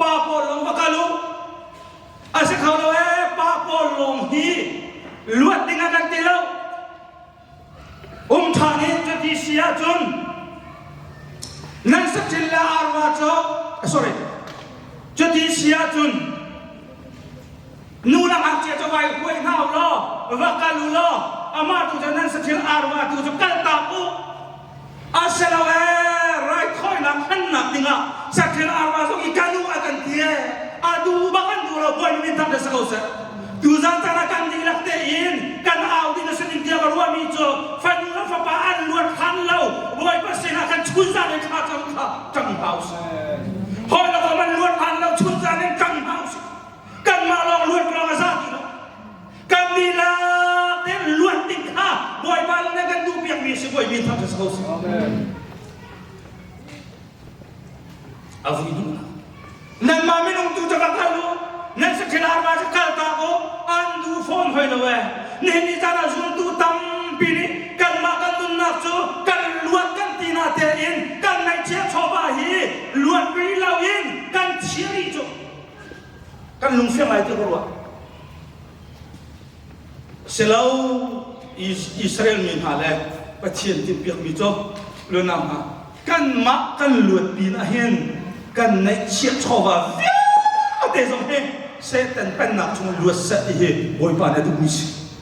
pa pawl lawng va kal u. A si kho lo ee, pa pawl lawng hi luat ding ah kan ti lo. Um ṭhan in cuti si ahcun nan saṭil le arva cu sorry cuti si ahcun nu le ngakchia cu vai huai hna u law va kal u law amah tu cu nan saṭil arva tu cu kaltak u a si lo ee raithawinak han. hmannak dingah saṭil arva zong i kan u a kan ti e. A duh bak an duh lo Bawi min thang si ko seh. Tuzan caan ah kan dihlak tein kan au ding a si ding tiah ka ruahmi cu fanu le fapa an luat hlan lo Bawipa sinah kan chunzan in thla cam kha ṭang hna usih. Hawi le kom an luat hlan lo chunzan in ṭang hna usih. Kanmah lawng luat lawng a za ti lo. Kan dihlak tein luat ding kha Bawipa nih kan duhpiakmi a si Bawi min thang si ko seh. A vui duhnak. Nanmah minung tu cu va kal u, nan saṭil arva cu kaltak u, an duh fawn hoi lo ee. Nihin ni caan ah zultu tampi nih kanmah kan nunnak cu kan luat kan ti na tein kan ngaihchiah chawva hi luat rih loin kan chia rih cu kan lungfiang lai ti ka ruah. Silo Israel mi hna le Pathian timhpiakmi cu lunau hna kanmah kan luat pin ah hin kan neihchiah chawva vialte zong hi Satan pennak chung luat seh ti hi Bawipa nih a duhmi si.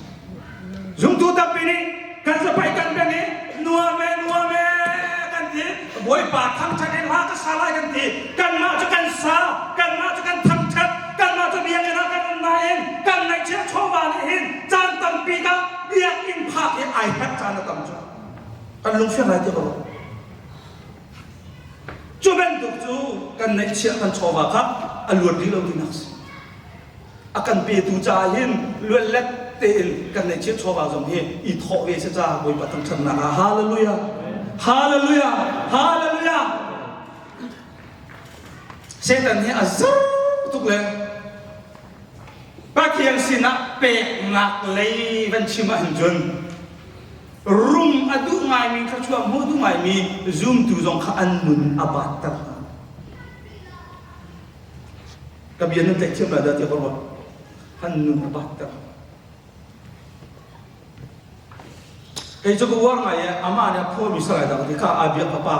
Zumtu tampi nih kan zapai kan beng i nuam e nuam e kan ti Bawipa thangṭhat in hla ka sa lai kan ti kanmah cu kan sa kanmah cu kan thangṭhat kanmah cu biakinn ah kan um nain kan ngaihchiah chawva nih hin caan tampi ka biakinn phak hi ai herh caan a tam cu kan lungfiang lai ti ko cu bantuk cu kan ngaihchiah kan chawva kha a luat rih lo tinak si a kan petu caah hin luatlet tein kan neihchiah chawva zong hi i thawh ve si ca Bawipa thangṭhatnak ah hallelujah hallelujah hallelujah Satan hi a zer tuk le Pathian sinah peknak lei van chim ahhin cun rum a duh ngaimi thluachuah hmuh duh ngaimi zumtu zong kha an nun a batter hna Ka bia nan tlaih lai dah tiah ka ruat. Han nun a batter. Kei cu ka uar ngai i amah nih a phuami salai dah ka ti kha aa biak ka pa.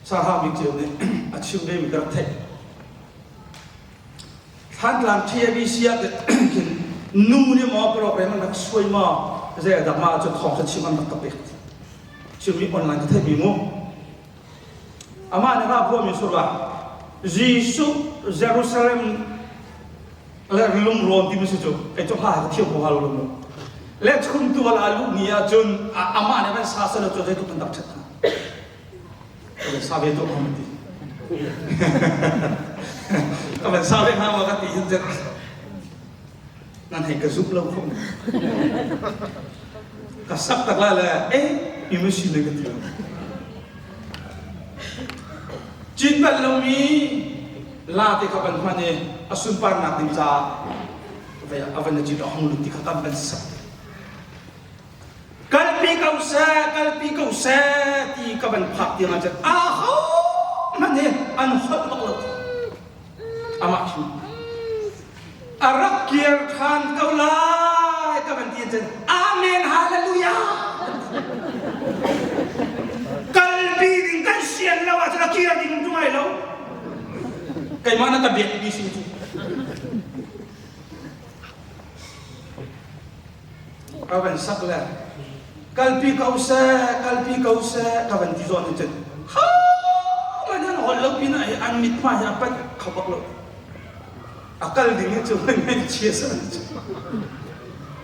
Sarah Bik Ceu nih a chim ve mi ka rak theih. Thlantlang TABC ah khin nu nih maw program an rak suai maw zei dak ma cu thawng kha chim an rak ka pek. Chimmi online ka theihmi mu. Amah nih a phuahmi surah Jesuh Jerusalem le lungrawn timi si cu kei cu hla ka thiam ko hnga lo mu. Le chuntual a luh ni ahcun amah nih van sa selaw cu zeitluk in dak ṭhat hnga. Ka van sa ve tuah hnga ti. Ka van sa ve hnga ma ka ti hin cun nan hei ka zumh lo kho ka sak tak la le eh mi ma si ne ka ti lo cin bal lomi la te kha ban hman i a sunparnak ding caah a van cin a hong lut ti kha kan ban sak Kalpi ko seh, kalpi ko seh ti ka van phak tiang ah cun aho hmanh hi an holh bak lo. Amah cu a rak kir ṭhan ko lai ka van ti cun Amen Hallelujah. Kalpi ding kan sian lo ahcun a kir ding um ṭung ai lo. Keimah na ka biakmi si cu. Ka van sak le kalpi ko seh, kalpi ko seh ka van ti zawn in cun ha man an holh lo pin ah hi an mithmai hi a panh kho bak lo. A kal ding hi cu ngaihchia san cu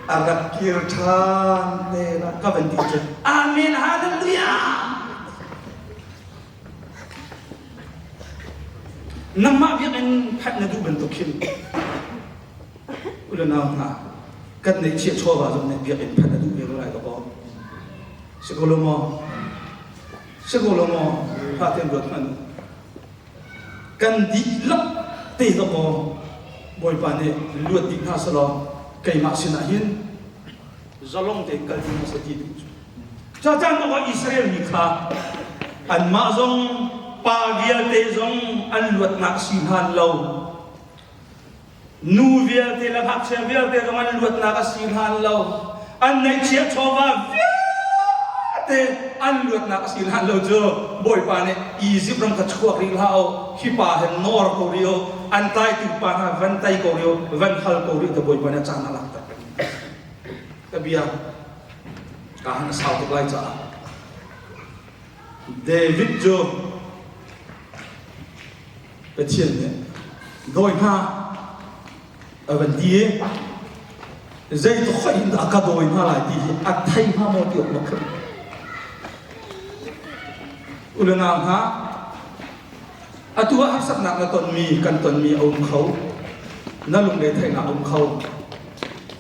a rak kir ṭhan te la ka van ti cun Amen Hallelujah. Nangmah biakinn phanh na duh bantuk khin U le nau hna, kan neihchiah chawva zong nih biakinn phanh a duh ve ko lai dawkaw. Si ko lo maw? Si ko lo maw? Fa tein ruat hmanh u. Kan dihlak te dawkaw Bawipa nih luat dih hna selaw keimah sinah hin zalong tein kal ding a si ti duh cu. Cacaan bak ah Israel mi kha anmah zong pa vialte zong an luatnak si hlan lo Nu vialte le ngakchia vialte zong an luatnak a si hlan lo. An neihchiah chawva vialte an luatnak a si hlan lo cu Bawipa nih Izipt ram kha chuak rih hlah u, hi pa hin nawr ko rih u, an tlaitu pa hna van tei ko rih u, van hal ko rih te Bawipa nih a caan a lakter. Ka bia ka han a sau tuk lai caah David cu. Pathian nih dawi hna a van ti i zeitluk hoih in dah ka dawi hna lai ti hi a thei hnga maw ti awk bak khin. U le nau hna, atu ah harsatnak na tonmi kan tonmi a um kho. Na lungre theihnak a um kho.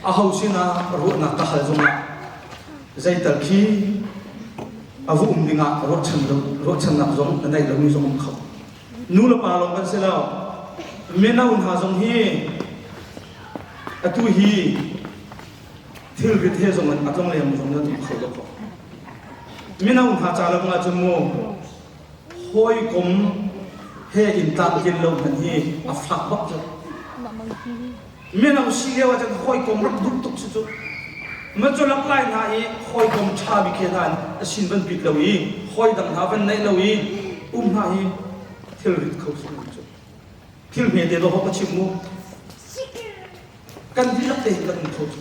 Aho sinah ruahnak ka hal zongah zeital khi a va um dingah ruahchan lo ruahchannak zong na neih lomi zong um kho. Nu le pa lawng kan si lo. Mino hna zong hi atu hi thilrit he zong an a tlong leng zong nan um kho lo ko. Mino hna ca lo ah cun mu hawikom he in tlamtlin lo hmanh hi a fak bak cu. Mino si lio ah cun hawikom rak duh tuk si cu. Ma cu lak lai hna i hawikom ṭha bik he hna a sin van pit lo i hawi dang hna van neih lo i um hna hi thilrit kho si cu. Thil hmete dawh ka chim mu. Kan dihlak te hin kan um kho cu.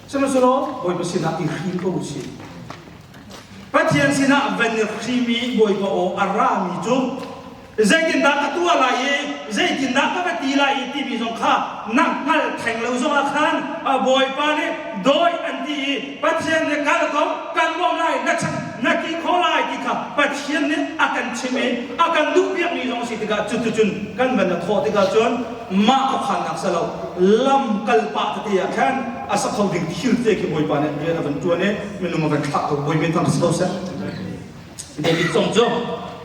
Sihmanhsehlaw Bawipa sinah i hrim ko usih. Pathian sinah van i hrim i Bawipa aw a rami cu zeitindah ka tuah lai i zeitindah ka va ti lai i timi zong kha na hngal theng lo zongah khan Bawipa nih dawi an ti i Pathian nih kal ko kan bawmh lai na chan na ti kho lai ti kha Pathian nih a kan chim i a kan duhpiakmi zong a si tikah cuticun kan van a thawh tikah cun mah khuakhannak si lo lam kal pah tete ah khan a sa kho ding thil te khi Bawipa nih rian a van ṭuan i minung a van thlah ko Bawi min thang si ko seh David zong cu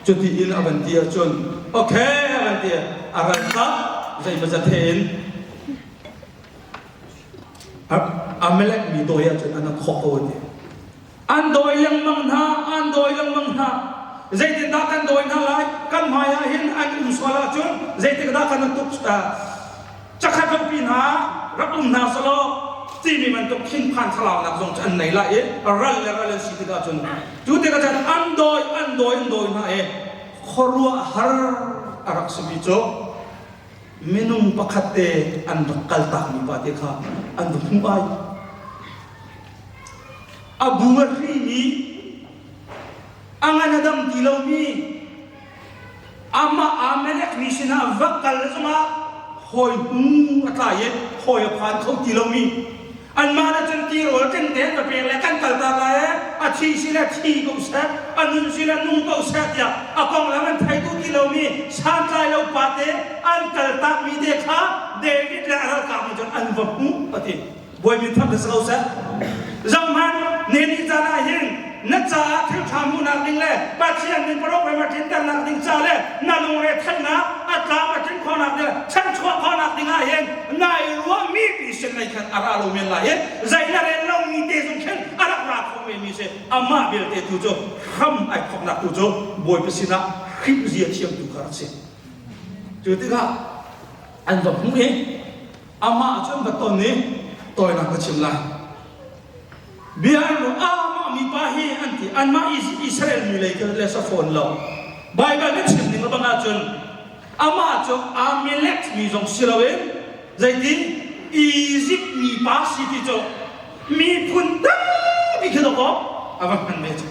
cuti in a van ti ahcun okay a van ti a ral tak zeimawzat he in Amalek mi dawi ahcun an khawh ko an ti An dawi lengmang hna, an dawi lengmang hna. Zeitindah kan dawi hna lai? Kan hmai ah hin an um sual ahcun zeitikdah kan tuk cakhat lopi hna rak um hna selaw timi bantuk thinphan thlalaunak zong cu an nei lai i ral le ral an si tikah cun cu tikah cun an dawi an dawi an dawi hna i khuaruahhar a rak simi cu minung pakhat te an rak kaltakmi pa te kha an va hmuh ai. A bu a hrimi, a ngan a dam ti lomi, amah Amalek mi sinah va kal zongah hawi hnu a tlai i hawi a phan kho ti lomi anmah le cun tirawl kan te an va pek le kan kaltak lai e a thi si le thi ko seh a nun si le nung ko seh tiah a konglam an thei duh ti lomi santlai lo pate an kaltakmi te kha David le a ralkap nih cun an va hmuh a ti Bawi min thang si ko seh. Zohhmanh, ne ni caan ah hin na caah thil ṭha hmuhnak ding le Pathian min program a tlinternak ding ca le na lungre theihnak a tlam a tlin khawhnak ding chanchuah khawhnak ding ah hin nai ruahmi pi sin lei khan a ra lo men lai i zei na rel lomi te zong khin a rak ra kho menmi si amah belte tu cu hram ai thawknak tu cu Bawipa sinah hrimh zia thiam tu kha rak si. Cu tikah an va hmuh i Amah cu an va ton i tawinak ka chim lai. Bia an ruah, ah mah mipa hi an ti. Anmah Israel mi lei kha le sa fawn lo. Baibal nih chim ning bang ahcun amah cu Amalek mi zong si loin zeitin Egypt mipa si ti cu miphun tampi khi dawkaw a va hman ve cu.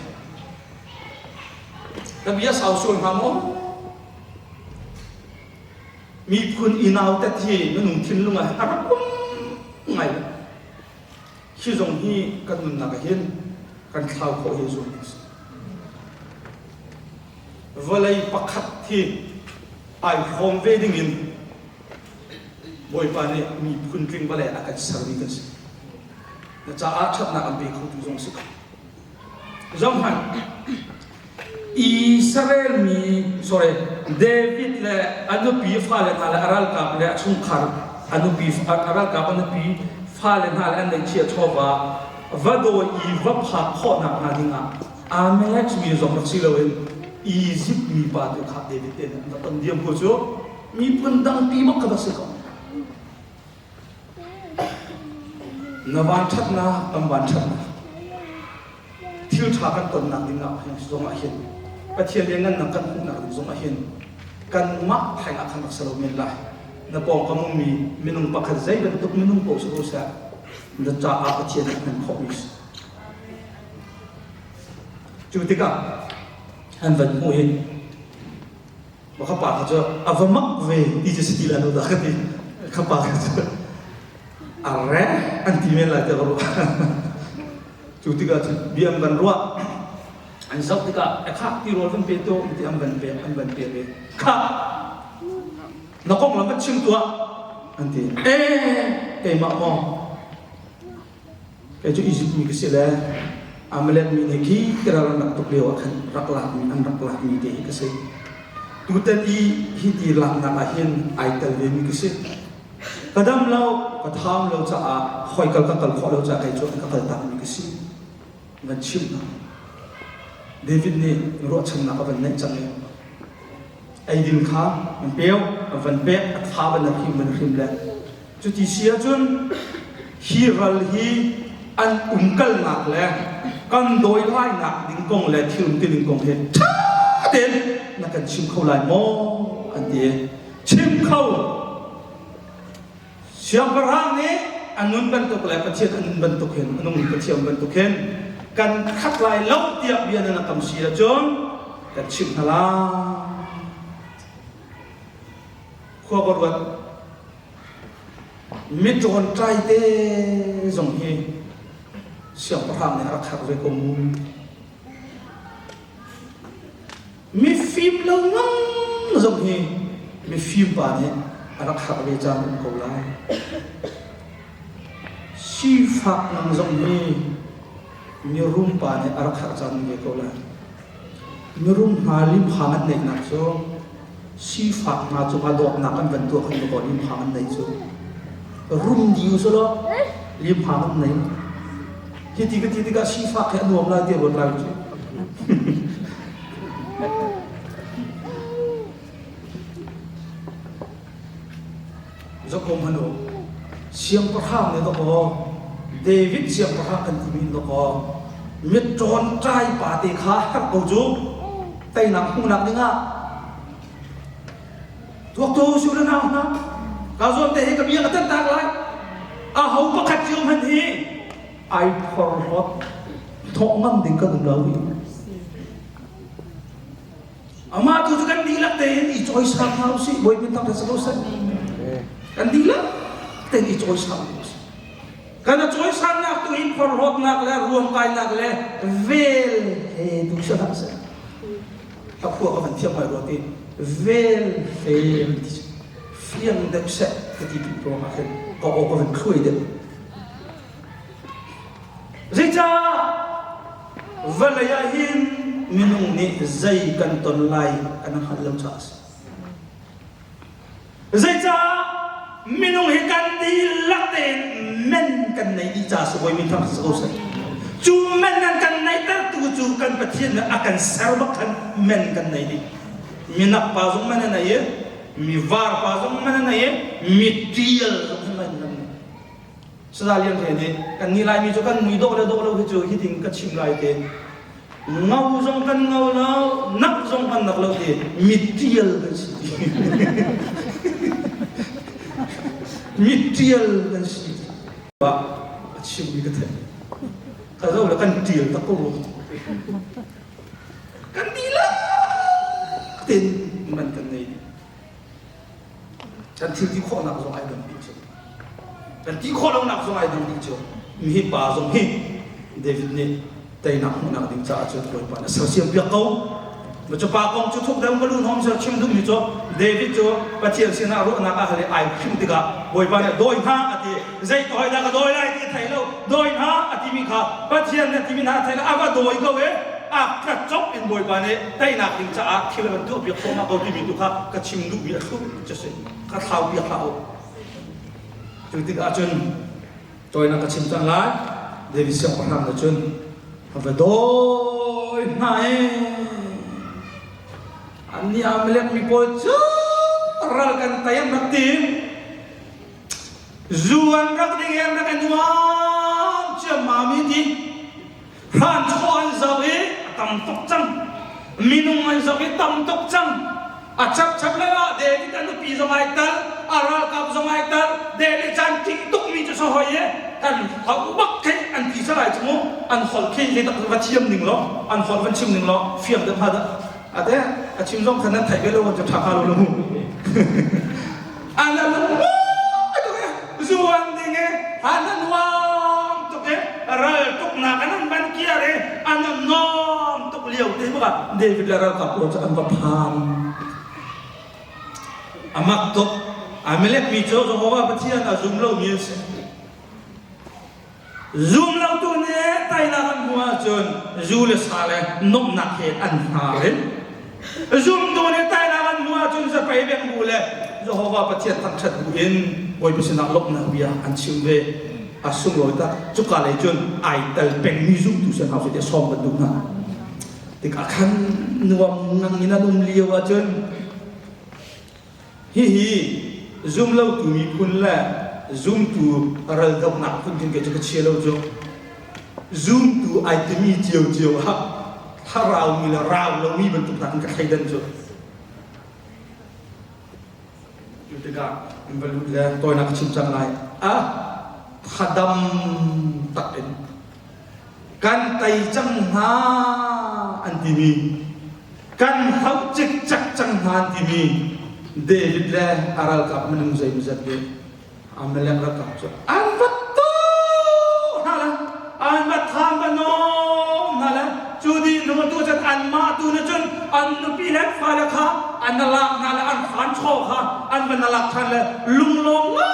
Ka bia sau sual hnga maw? Miphun i nautat hi minung thinlung ah a rak um ngai. Hi zong hi kan nunnak ah hin kan thlau khawh hi zuam ding si. Vawlei pakhat hi ai hrawm ve ding in Bawipa nih miphun tling vawlei a kan sermi kan si. Na caah ṭhatnak an pe khotu zong si ko. Zohhmanh, Israel mi, sorry, David le a nupi fale hna le a ralkap le a chungkhar a nupi a ralkap a nupi fale hna le an neihchiah chawva va dawi i va phak khawhnak hnga dingah Amalek mi zong rak si loin Egypt mi pa tu kha David te nih an va ton diam ko cu miphun dangpi bak kha va si ko. Na vanṭhatnak kan vanṭhatnak thil ṭha kan tonnak ding ah zong ah hin Pathian lianngannak kan hmuhnak ding zong ah hin kanmah theng ah khan rak si lo men lai. Na pawngkam ummi minung pakhat zei bantuk minung paoh si ko seh na caah Pathian nih hman khawhmi si. Cu tikah an van hmuh i. Ma kha pa kha cu a va mak ve ti cu si ti lai lo dah ka ti. Kha pa kha cu a re an ti men lai tiah ka ruah. Cu tikah cun bia an van ruah. An zoh tikah e khah tirawl van pe to ti an van pek an van pek i khah na konglam van chim tuah an ti. E keimah maw Kei cu Izipt mi ka si le Amalek mi nih khi ral an rak tuk lio ah khan rak lakmi an rak lakmi te hi ka si. Tutan i hi ti laknak ah hin ai tel vemi ka si. Ka dam lo, ka tham lo caah hoi kal ka kal khawh lo caah kei cu an ka kal takmi ka si. Van chimh hna. David nih ruahchannak a van neih cang i eidin kha an peo, a van pek, a tha van a hrim van hrim le Cuti si ahcun hi ral hi an umkalnak le kan dawi lainak ding kong le thil umti ding kong hi ṭha tein na kan chim kho lai maw an ti. Chim kho. Siangpahrang nih a nun bantuk le Pathian a nun bantuk hin a nungmi Pathian bantuk hin kan khat lai lo tiah bia nan a kam si ahcun kan chimh hna lai. Khua ka ruat. Miṭawnṭai te zong hi siangpahrang nih a rak herh ve ko mu. Mifim lo ngang zong hi mifim pa nih a rak herh ve caan um ko lai. Sifak ngang zong hi mirum pa nih a rak herh caan um ve ko lai. Mirum hna limhang an neihnak cu sifak hna cungah dawtnak an van tuah khan dawkaw limhang an nei cu. Rum dih u law limhang an nei. Hiti ka ti tikah sifak hi a nuam lai ti ruat lai cu. Zokom hmanh u, siangpahrang nih dawkaw David siangpahrang kan timi in dawkaw mitṭawnṭai pa te kha herh ko cu teinak hmuhnak dingah tuak tu su le nau hna ka zawn te hi ka bia ka tan tak lai a ho pakhat cio hmanh hi ai phorhlawt thawh ngam ding kan um lo hi Amah tu cu kan dihlak tein i cawisang hna usih Bawi min thangṭhat si ko seh. Kan dihlak tein i cawisang hna usih. Kan a cawisannak tu in phorhlawtnak le ruamkainak le vel he tu si hlah seh. Ka khua ka van thiam ngai rua ti vel he ti fiang deuh seh ka ti duh ruangah khin ka aw ka van thluai deuh. Zeicah vawlei ah hin minung nih zei kan ton lai kan hngalh lo caah a si. Zeicah minung hi kan dihlak tein men kan nei dih caah si Bawi min thang si ko seh. Cu men nan kan neihtertu cu kan Pathian nih a kan ser bak khan men kan nei dih. Minak pa zong men a nei i, mi var pa zong men a nei i, mi tial zong men an nei. Salai Lian Hre nih kan nih Laimi cu kan mui dawh le dawh lo hi cu hitin ka chim lai ti ngau zong kan ngau lo nak zong kan nak lo ti mittial kan si ti mittial kan si ti a chimmi ka theih ka zo le kan tial tak ko kan dihlak tein man kan nei dih Kan thil ti khawhnak zong ai dang dih cu. Kan ti khawh lonak zong ai dang dih cu. Mihi pa zong hi David nih teinak hmuhnak ding caah cun Bawipa nih a sersiam piak ko. Ma cu pa kong cu thuk deuh ka lu hnom ser chim duhmi cu David cu Pathian sinah ruahnak a hal i ai hrim tikah Bawipa nih dawi hna a ti. Zei tawi dah ka dawi lai ti a thei lo. Dawi hna a timi kha Pathian nih a timi hna a thei lo. A va dawi ko i a ka cop in Bawipa nih teinak ding caah thil a kan tuahpiak thluahmah ko timi tu kha ka chim duhmi a thlu cu si ka thlau piak hlah u cu tikah cun tawinak ka chim cang lai David siangpahrang nih cun a va dawi hna i annih Amalek mi pawl cu ral kan tei an rak ti zu an rak ding i an rak i nuam ciammam i ti Hranchaw an zoh i a tam tuk cang. Minung an zoh i tam tuk cang. A chapchap le ah David a nupi zong ai tal, a ralkap zong ai tal, David caan ṭih tukmi cu sahoi i kan hau bak khi an ti salai cu mu an holh khi zei tak va thiam ning law an holh van chim ning law fiang deuh hnga dah. Ate a chim zong khan nan theih ve lo cu ṭha hnga lo lo mu. An a lung tuk e zuan ding e an a nuam tuk e ral tuknak an an ban kiar e an a nuam tuk lio te baka David le ralkap pawl cu an va phan. A mak tuk. Amalek mi cu Jehovah Pathian a zum lomi an si. Zum lotu nih teinak an hmuh ahcun zu le sa le nuamhnak he an hnar in zumtu nih teinak an hmuh ahcun zapei beng bu le Jehovah Pathian thangṭhat bu in Bawipa sinah lawmhnak bia an chim ve. A sunglawi tak. Cuka lei cun ai tel pengmi zumtu si hna usih tiah sawm kan duh hna. Tikah khan nuam ngang in an um lio ahcun Hihi zumlotu miphun le zumtu raldohnak phun khin kei cu ka chia lo cu. Zumtu ai timi ciocio ah thlaraumi le rau lomi bantuk hna khin ka thleidan cu. Cu tikah in va lut le tawinak ka chim cang lai. Ah, thadam tak in kan tei cang hna an timi kan hloh cikcek cang hna an timi David le a ralkap minung zeimawzat nih Amalek ralkap cu an va tu hna le an va tham va nawm hna le cu dih hnu tu cun anmah tu na cun an nupi le fale kha an lak hna le an hran chaw kha an va na lak ṭhan le lunglawm ngai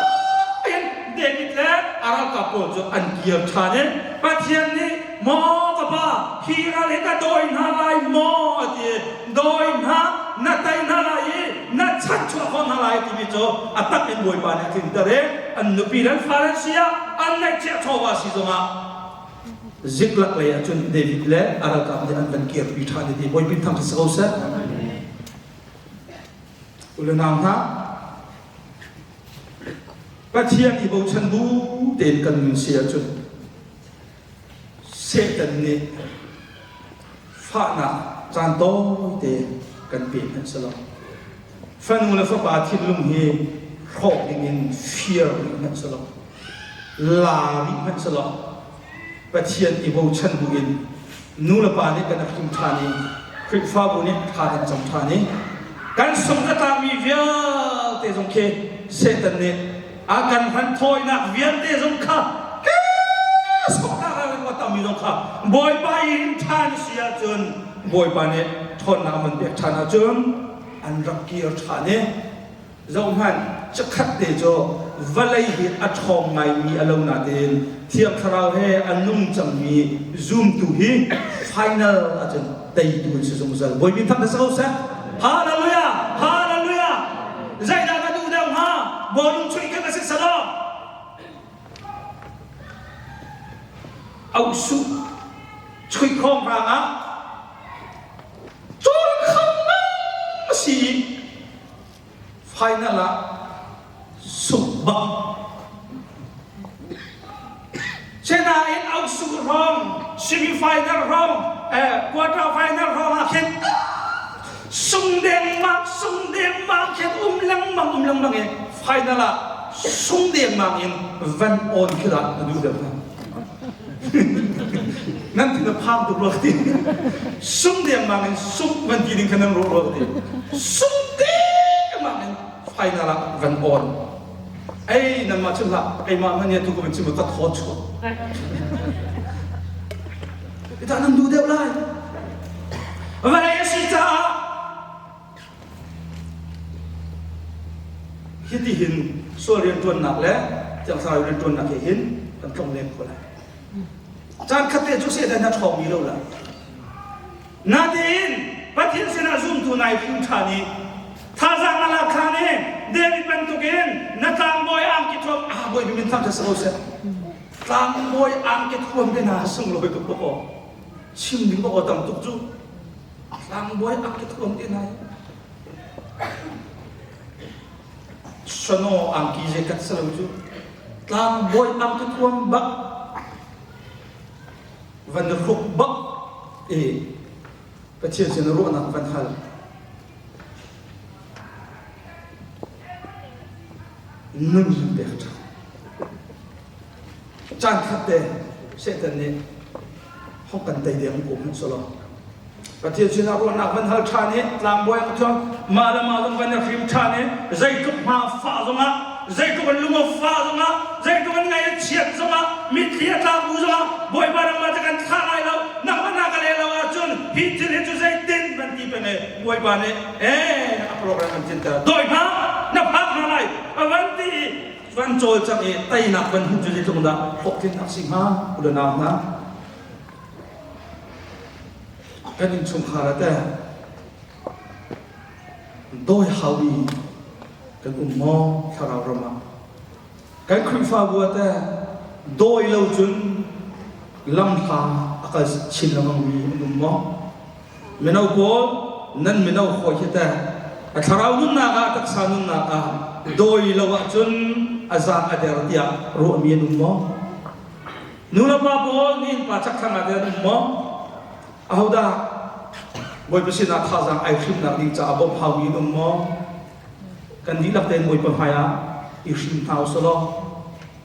in David le a ralkap pawl cu an kir ṭhan i Pathian nih maw ka pa hi ral hi ka dawi hna lai maw a ti dawi hna na tei hna lai i na chanchuah khawh hna lai timi cu a tak in Bawipa nih a tlinter i an nupi le an fale an si ah an ngaihchiah chawva si zongah Ziklak lei ah cun David le a ralkap nih an van kirpi ṭhan i ti Bawipi thang si ko seh. U le nau hna, Pathian i bochan bu tein kan nun si ahcun Satan nih fahnak caan tawite kan pe hmanh si lo. Fanu le fapa thinlung hi hrawk dingin fir rih hmanh si lo. La rih hmanh si lo. Pathian i bochan bu in nu le pa nih kan rak tum ṭhan i Khrihfabu nih thla kan cam ṭhan i kan sung a tlakmi vialte zong khi Satan nih a kan hman thawinak vialte zong kha soknak tammi zong kha Bawipa i rin ṭhan si ahcun Bawipa nih ṭhawnnak a van pek ṭhan ahcun an rak kir ṭhan i Zohhmanh, chikkhat te cu vawlei hi a ṭhawng ngaimi a lo nain Thiang Thlarau he a nung cangmi zumtu hi final ahcun teitu an si zungzal. Bawipi thang si ko seh. Hallelujah! Hallelujah! Zeidah na duh deuh hnga? Bawlung chuih kha ka si selaw. Auh suh chuih khawng hrang ah cawl kham si Final ah sungh bak. Sinain ausu hrawng, semi-final hrawng, eh, quarter final hrawng ah khin sung dengmang, sung dengmang khin um lengmang, um lengmang in final ah sung dengmang in van on khi dah na duh deuh hna. Nan thin a phang tuk rua ti. Sung dengmang in sung van ti ding kha nan ruah rua ti. Sung dengmang in final ah van on. Ei nanmah cu hlah keimah hmanh nih tu ka van chim ka thaw chuak. Ita nan duh deuh lai. Vawlei a si caah Hitihin sual rianṭuannak le Thiang Thlarau rianṭuannak he hin kan tlongleng kho lai. Caan khat te cu Satan a ṭhawngmi lo lai. Natein Pathian sinah zumtu nai hrim ṭhan i thazaang na lak ṭhan i David bantukin na tlangbawi angki thuam ah bawi min thang si ko seh. Tlangbawi angki thuam te na sunglawi tuk aw. Chim ding aw tam tuk cu. Tlangbawi angki thuam te na. Sano angki zei kat salo cu tlangbawi angki thuam bak van ruk bak i Pathian sin ruahnak van hal. Nun van pek ṭhan. Caan khat te Satan nih hong kan tei deng ko hmanh selaw. Pathian sinah ruahnak van hal ṭhan i tlangbawi ah cun mah le mah zong van i hrim ṭhan i zeitluk hma fah zongah zeitluk an lung a fah zongah zeitluk an ngaih a chiat zongah mitthli a tlak bu zongah Bawipa nangmah cu kan thlah lai lo nangmah na ka leh lo ahcun hi thil hi cu zeitin van ti peng i Bawipa nih ee a program an tlinter dawi hna na phak hna lai a van ti i van cawlcangh i teinak van hmuh cu zeitluk dah hlawhtlinnak si hnga u le nau hna Kan innchungkhar ah teh dawi haumi kan um maw thlarau ram ah? Kan Khrihfabu ah teh dawi lo cun lamhla a kal chin lengmangmi an um maw? Mino pawl nan mino hawi hi teh a thlarau nunnak ah taksa nunnak ah dawi lo ahcun a zaang a der tiah ruahmi an um maw? Nu le pa pawl nih pa chakthlang ah an um maw? Ahodah Bawipa sinah thazaang ai hrimnak ding caah bawmh haumi an um maw? Kan dihlak tein Bawipa hmai ah i hrim hna usih law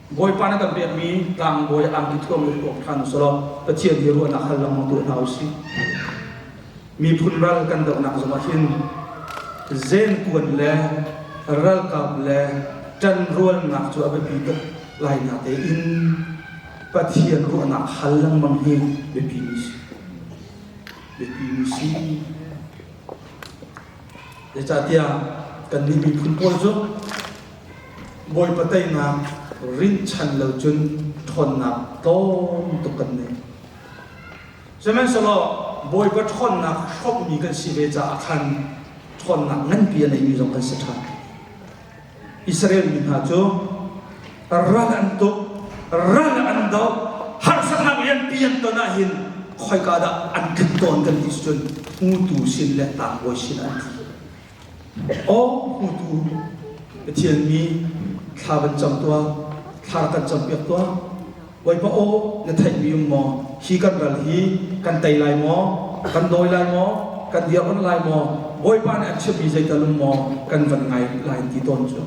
Bawipa na kan pekmi tlangbawi angki thuam i hrawm ṭhan usih law Pathian hi ruahnak hal lengmang tuah hna usih. Miphun ral kan dohnak zongah hin zenkuan le ralkap le ṭanrualnak cu a biapi tuk lai natein Pathian ruahnak hal lengmang hi biapi mi si. Biapi mi si. Zeicahtiah kannih miphun pawl cu Bawipa teinak rinhchan lo cun ṭhawnnak tlawm tuk kan nei. Sihmanhsehlaw Bawipa ṭhawnnak hrawmhmi kan si ve caah khan ṭhawnnak nganpi a neimi zong kan si ṭhan. Israel mi hna cu ral an tuk, ral an doh, harsatnak lianpi an ton ahhin khoika dah an tlik tawn kan ti cun hmutu sin le tlangbawi sin an tli. Aw hmutu Pathian mi thla van cam tuah, thla rak kan campiak tuah. Bawipa aw na theihmi um maw? Hi kan ral hi kan tei lai maw? Kan dawi lai maw? Kan dirhmanh lai maw? Bawipa nih a chimmi zeital um maw? Kan van ngai lai ti tawn cu.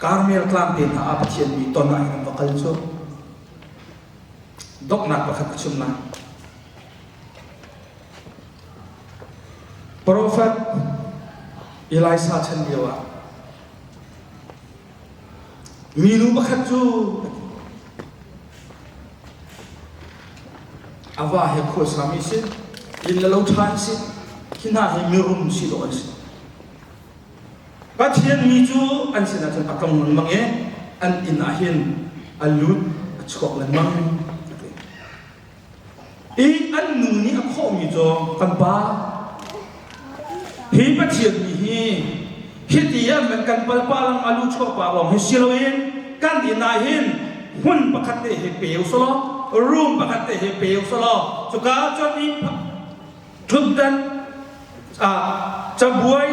Karmel tlang te hna ah Pathian mi ton ah hin an va kal cu. Donghnak pakhat ka chim lai. Profet Elisha chan lio ah Minu pakhat cu a va he khuasami si, inn le lo ṭha an si, hi hna hi mirum si dawh an si. Pathian mi cu an sinah cun a tlong lengmang i an inn ah hin a lut a chuak lengmang. I an nu nih a khawhmi cu kan pa hi Pathian mi hi hiti an kan palpa lang a lu chuah pa lawng hi si loin kan inn ah hin hmun pakhat te hi pe usulaw room pakhat te hi pe usulaw cuka cun i ṭhutdan cabuai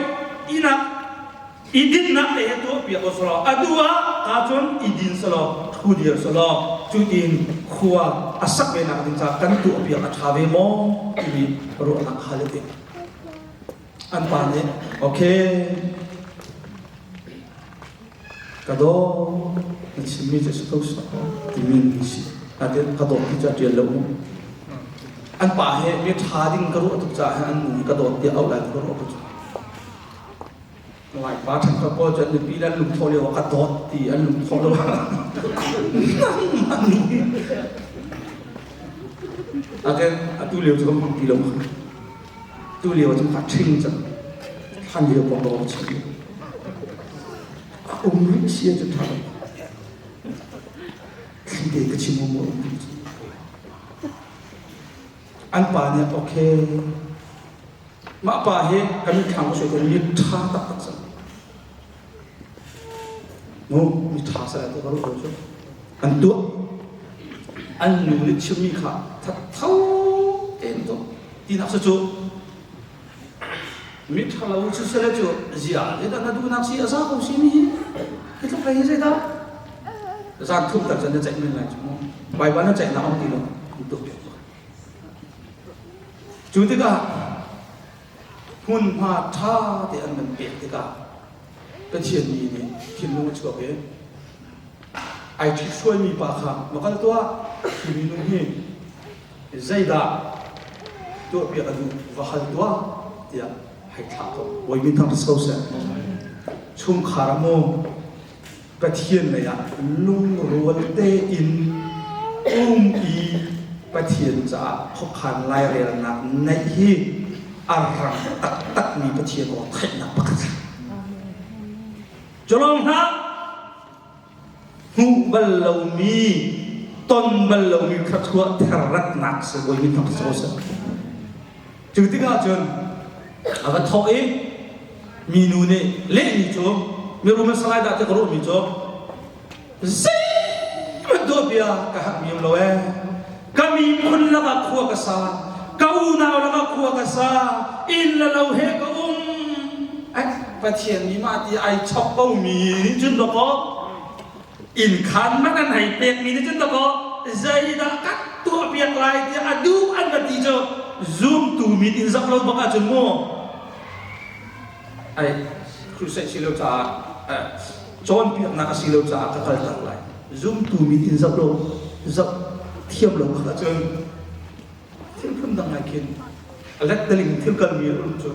inak i dinnak te he tuah piak selaw a duh ah ka cun i din selaw thu dir selaw cutin khua a sak ve nak ding ca kan tuah piak a ṭha ve maw timi ruahnak hal a an pa nih okay ka daw na chimmi cu si ko timi mi si ka dawt ti cu a ṭial lo mu an pa he mi ṭha ding ka ruah tuk caah an nu hi ka dawt tiah auh lai ka ruah ko cu Laipa ṭhenkhat pawl cu an nupi le an lungthawh lio ah ka dawt ti an lungthawh lo. Again, atu lio cu kan hmang ti lo. Tu lio cu ka ṭhing cang. Hlan lio kong lawng chim. A um rih si cu ṭha lo. Thli te ka chim um um An pa nih okay Mah pa hi kan mitthlam ka suai mi ṭha taktak si. Mu mi ṭha sa te ka ruah cu. An tuah. An nu nih chimmi kha thattho tein tuah. Tinak cu cu mi ṭha lo cu sele cu zia le dah na duhnak si a za ko si mi hi. Hi tluk lei hi zeidah? Zan thum tak cun na ceih men lai cu mu. Baibal na ceihnak um ti lo. An tuah piak. Cu tikah hmunhma ṭha te an van pek tikah Pathian mi nih thinlung a chuak i ai ṭhithruaimi pa kha va kal tuah, hi minung hi zeidah Tuahpiak a duh va hal tuah tiah hei thlah ko. Bawi min thang so seh. Chungkhar mu Pathian lei ah lungrual tein um i Pathian caah khuakhan lairelnak neih hi a rang taktakmi Pathian aw theihnak pakhat. Culawng hlah hmuh bal lomi ton bal lomi thluachuah therratnak si bawi min thang so seh. Cu tikah cun a va thawh i minu nih lehmi cu mirum in salai dah ti ka ruahmi cu zeihmanh tuah bia ka herhmi um lo ee ka miphun lakah khua ka sa ka unau lakah khua ka sa inn le lo he ka um ai Pathian nih mah ti ai chok ko mi nih cun dawkaw inn khan man an hei pekmi nih cun dawkaw zeidah kan tuah piak lai tiah a duh an va ti cu zumtu mit in zoh lo bak ahcun mu ai crusade si lo caah cawnpiaknak a si lo caah ka kal tak lai zumtu mit in zoh lo zoh thiam lo bak ahcun thil phun dang ngai khin a letteling thil kalmi a um cu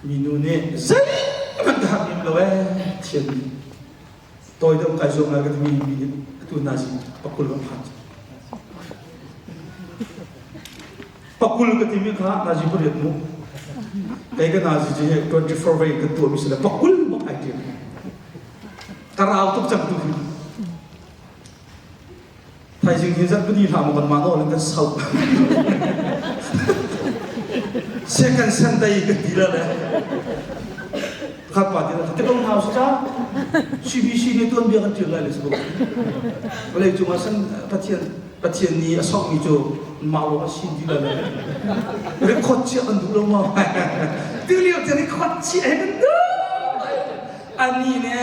Minu nih zeihmanh ka hak lo ee thian tawi deuh kai zuam lai ka timi mi nih atu nazi pakul kan phan pakul ka timi kha nazi pariat mu kei ka nazi ji he 24 vei kan tuah mi si le pakul bak ai tiam ka rau tuk cang tu hi Thaizing hi zat padi hlah maw kan mah nawl in kan sauh. Second Sunday kan ti la le. Khat pa ti la te ko hau sa cha. CBC nih tuan bia kan tial lai le si ko. Vawlei cungah san Pathian Pathian nih a sok mi cu mah lawng a sin ti la le. Record chia kan duh lo ma. Tu lio te record chia he kan duh. Ani ne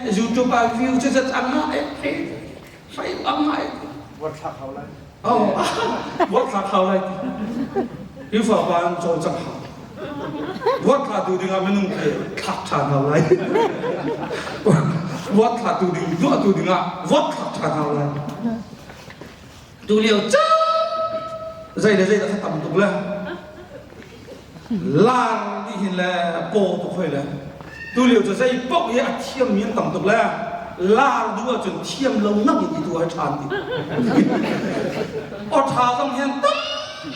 YouTube ah view cu zat ang ah Fai ang ngai. Vote thlak hau lai. Oh, vote thlak hau lai ti. Hi fa pa an cawl cang hau. Vote thla tu ding ah minung khi thlak ṭhan hau lai. Vote thla tu ding, duah tu ding ah vote thlak ṭhan hau lai. Tu lio ca zei le zei dah tam tuk le lar nih hin le paw tuk hoi le tu lio cu zei paoh hi a thiammi an tam tuk le lar duh ahcun thiam lo nak in i tu ai ṭhan ti aw ṭha zong hian tam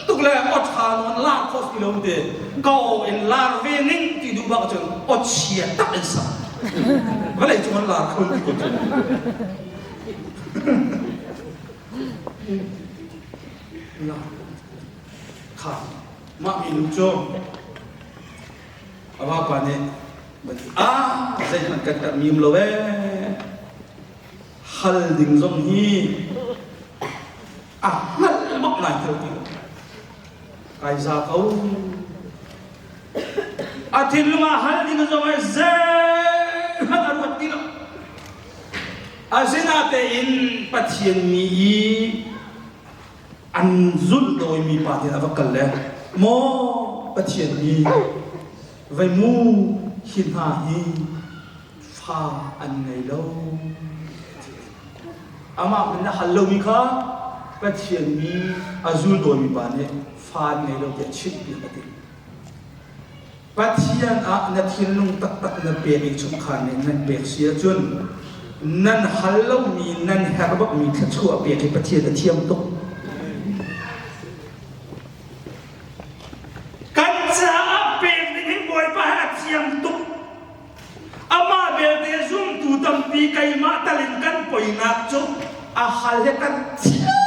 tuk le aw ṭha nawn lar khawh ti lo te ka aw in lar ve ning ti duh bak ahcun aw chia tak in sak vawlei cung an lar kho ti ko cu Kha mah minu cu a vapa nih ah zeihmanh kan karhmi um lo ee hal ding zong hi a hngalh bak lai theu ti kai za ko a thinlung ah hal ding zong ai zeihmanh a ruat ti lo asinatein Pathian mi i an zulh dawimi pa nih a va kal le maw Pathian mi vei mu hi hna hi fa an ngei lo amah min a hal lomi kha Pathian mi a zul dawimi pa nih fa an ngei lo tiah chimhpiak a ti Pathian ah na thinlung taktak na pek i chungkhar nih nan pek si ahcun nan hal lomi nan herh bakmi thluachuah pek hi Pathian a thiam tuk. Kan caah pek ding hi Bawipa hi a thiam tuk. Amah belte zumtu tampi keimah tal in kan poinak cu a hal he kan thiam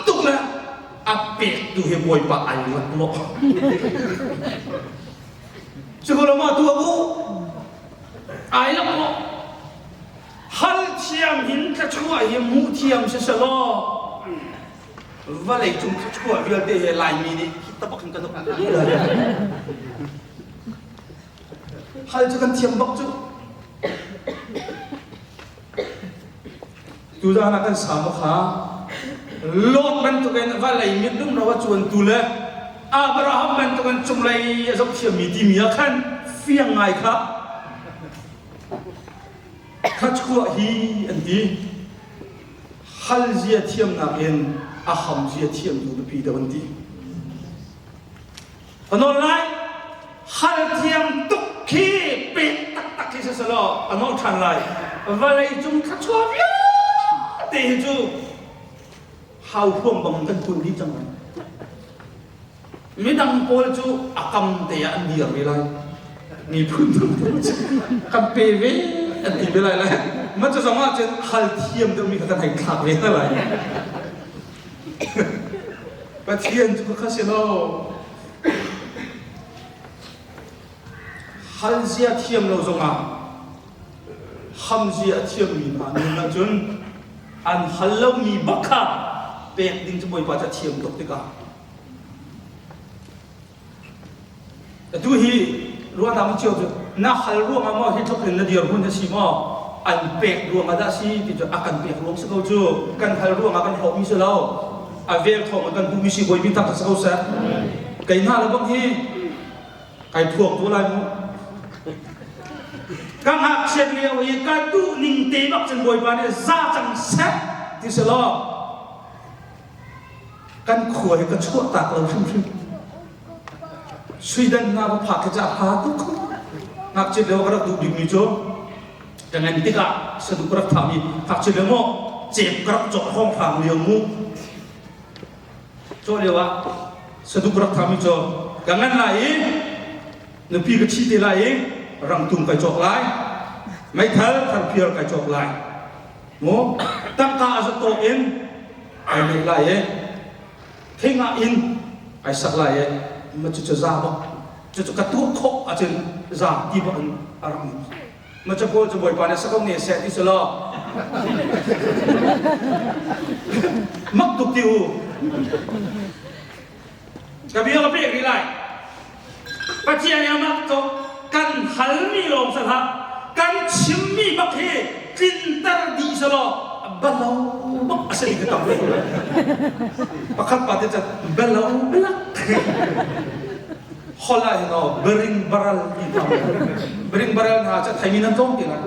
tuk le a pek tu hi Bawipa ai rat lo. Cukulama tu abu ai lak lo. Hal thiam hin thluachuah hi mu thiam si selaw vawlei cung thluachuah vialte he Laimi nih hi tabak hin kan uk. Hal cu kan thiam bak cu. Tuzaan ah kan sama kha Lot bantukin vawlei mit rumro a cuantu le Abraham bantukin cunglei a zoh thiammi timi ah khan fiang ngai kha thluachuah hi an ti. Hal zia thiamnak in A ham zia thiam tu biapi deuh an ti. Ka nawl lai, hal thiam tuk khi pek taktak khi siselaw a nawl ṭhan lai. Vawlei cung thluachuah vialte hi cu hau huam bang kan kun dih cang lai. Midang pawl cu a kam te ah an dir ve lai. Miphun dang pawl cu kan pe ve an ti ve lai le mah cu zong ah cun hal thiam deuhmi kha kan hei thlak ve hna lai. Pathian cu kha si lo. Hal zia thiam lo zongah ham zia a thiammi hna nun ahcun an hal lomi bak kha pek ding cu Bawipa cu a thiam tuk tikah atu hi ruahnak cio cu na hal ruangah maw hi tluk in na dirhmun a si maw an pek ruangah dah si ti cu a kan pek ruang si ko cu kan hal ruangah kan hlawhmi si lo a vel thawng in kan hmuhmi si bawi tak si ko seh kei hna le bang hi kai phuang tu lai mu ka ngakchiat lio i ka duh ning te bak cun bawipa nih za cang seh ti si law kan khua hi ka chuah tak lo hrimhrim Sweden hna va phak khi ca pha tuk ngakchiat lio ka rak duh bikmi cu ka ngan tikah saduh ka rak thahmi ngakchiat lio maw cep ka rak cawk hrawng hrang lio mu Cu lio ah saduk rak thami cu ka ngan lai i nupi ka ṭhi te lai i rangtum kai cawk lai, meithal tharphiar kai cawk lai. Mu tangka a zatawk in ai neih lai i thing ah inn ai sak lai i ma cucu za bak cucu ka tuah khawh ahcun za ti bak in a rak Ma cu Paul cu Bawipa nih sako ne seh ti si law. Mak tuk ti u. Ka bia ka pek rih lai. Pathian nih amak cu kan halmi lawng si hlah, kan chimmi bak hi tlinter dih si law balo bak a si ka tam Pakhat pa te cun balo balak. Holh ah hin aw bering baral ti hna bering baral hna cu thaimi nan tlawm ti lai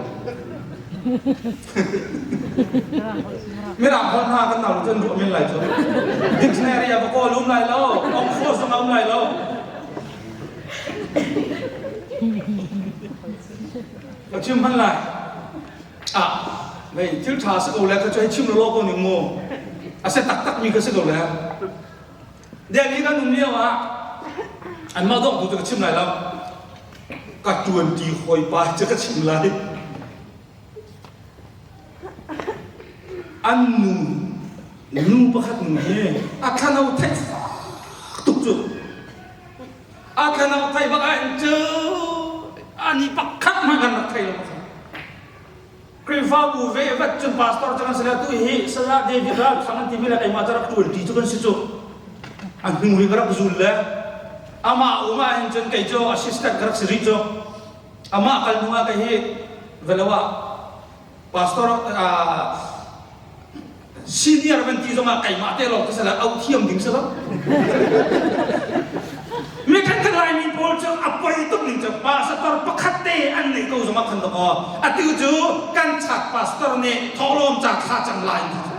mirang holh hna kan nau cun ruah men lai cu dictionary ah va kawl um lai lo Oxford zong um lai lo ka chim hman lai ah mei thil tha si ko le ka chu hei chim lo ko ning mu a se tak tak mi ka si ko le Delhi kan um lio ah anmah dawk tu cu ka chim lai lo. Ka ṭuanṭi hawipa cu ka chim lai. An nu nu pakhat nu hi a thlano theih tuk cu. A thlano theih bak ah hin cu ani pakhat hmanh kan rak thei lo. Khrihfabu ve vat cun pastor cu kan si le tu hi Saya David Ral Thang an timi le keimah cu rak ṭuan ṭi cu kan si cu. A hnu hi ka rak zul le amah um ah hin cun kei cu assistant ka rak si rih cu. Amah kal hnu ah kei hi velo ah pastor Senior van ti zongah keimah te lawng ka si lai, auh thiam ding si lo. Mi ṭhenkhat Laimi pawl cu a poi tuk ning cu pastor pakhat te an neih ko zongah khan dawkaw atu cu kan chat pastor nih thawhlawm ca thla cang lai ti cu.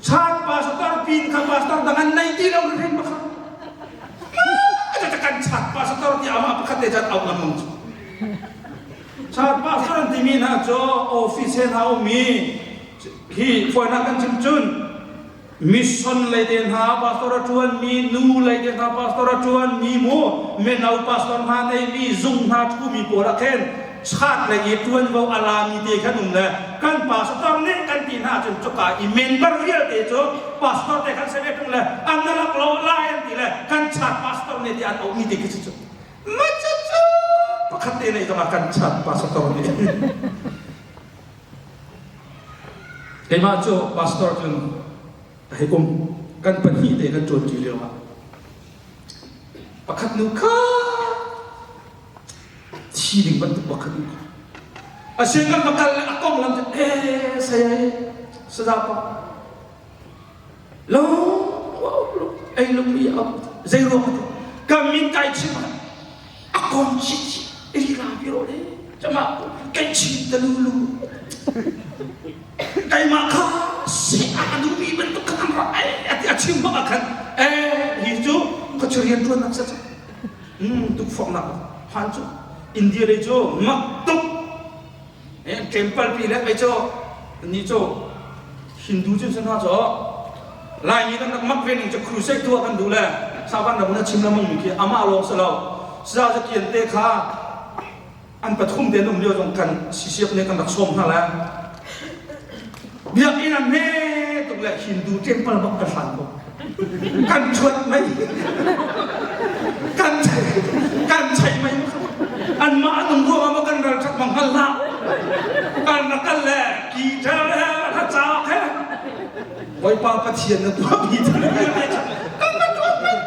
Chat pastor pin kha pastor dang an nei ti lo hrim pakhat. Kan chat pastor ti amah pakhat te chan auh lengmang cu. Chat pastor an timi hna cu office he hna ummi hi fawinak kan chim cun mission lei te hna pastor a ṭuanmi nu lei te hna pastor a ṭuanmi mu mino pastor hna neimi zung hna ṭhumi pawl ah khin chat lei i ṭuanvo a lami te khan um le kan pastor nih kan ti hna cun cuka i member vialte cu pastor te khan se ve ṭung le an na lak lo lai an ti le kan chat pastor nih ti an auhmi te khi cu Macucu pakhat te nei zongah kan chan pastor nih. Keimah cu pastor cun hei um kan pahnih te kan ṭuanṭi lio ah pakhat nu kha thi ding bantuk pakhat nu kha a sin kan va kal le a konglam cu eh saya saza pa Lo ei lung i a zei ruang ka min kai chim a kom chi chi ri la bi ro le chama kai chi ta lu lu keimah kha si a duhmi bantuk kha kan rak ai. chim bak ah khan eh hi cu khuachia rian ṭuannak si tukforhnak phan cu India lei cu mak tuk temple pi le mei cu ni cu Hindu cu sun hna cu Laimi kan rak mak ve ning cu crusade tuah kan duh le savan ram na chim lamang mi khi amah lawng si lo sa zakian te kha an pathum te an um lio zong kan sisiak nih kan rak sawm hna le biakinn a hme tuk le Hindu temple bak kan hlan ko kan chuat mei kan kan chei mei anmah an um ruangah maw kan ralṭhat mang hngal hlah kan rak kal le guitar he hla cauk he Bawipa Pathian na tuahmi thil vialte cu kan va tuah mei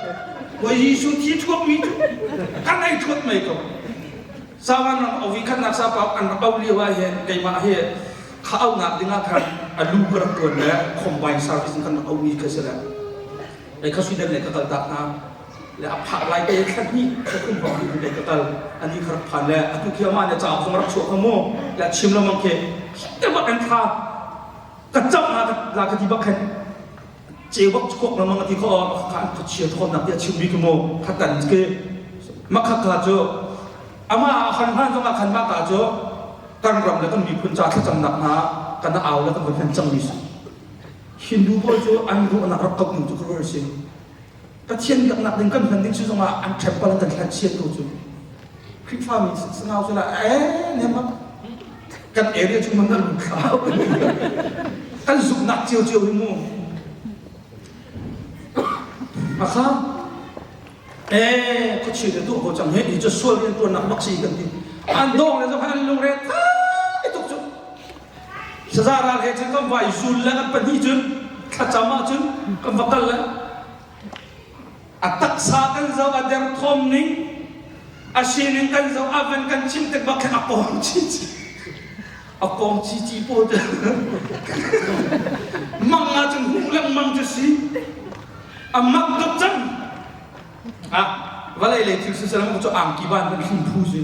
Bawi Jesuh thi thuakmi cu kan ei thuat mei ko Savan ram ovi khatnak sapa an rak auh lio ah hin keimah hi kha auhnak ding ah khan a lu ka rak tuan le combine service in kan rak auhmi kha si le lei kha Sweden lei ka kal tak hna le a phak lai te thla hnih thla thum hrawng hi lei ka kal ani kha rak phan le atu khi amah nih cauk zong rak chuah kha mu le chim lengmang khi te bak an thla ka cam la la ka ti bak khan ceu bak chuak lengmang a ti kho kha an khuachia thawnnak ti a chimmi khi mu kha tan ke makha kha cu amah ah khan hlan zong ah khan mah ka cu kan ram le kan miphun ca thlacamnak hna kan au le kan van hman cangmi si Hindu pawl cu an ruahnak rak kap ning cu ka si Pathian biaknak ding kan hman ding si zongah an temple an kan hlan chiat ko cu Khrihfami sangau cu la eh nem kan area chung man nan thlau kan zumhnak cio cio hi mu akha eh khuachi le tuah ko cang he hi cu sual rian tuannak bak si kan ti an dong le zong an lungre thai tuk cu saza ral he cun kan vai zul le kan pahnih cun thlacam ah cun kan va kal le a taksa kan zoh a derthawm ning a sining kan zoh a van kan chim tik bak khin a kawng chichi a kawng chichi pawl cu mang ah cun hmuh lengmang cu si A mak tuk cang. Ah, vawlei lei thil sisalam cu angki ban kan hlim phu si.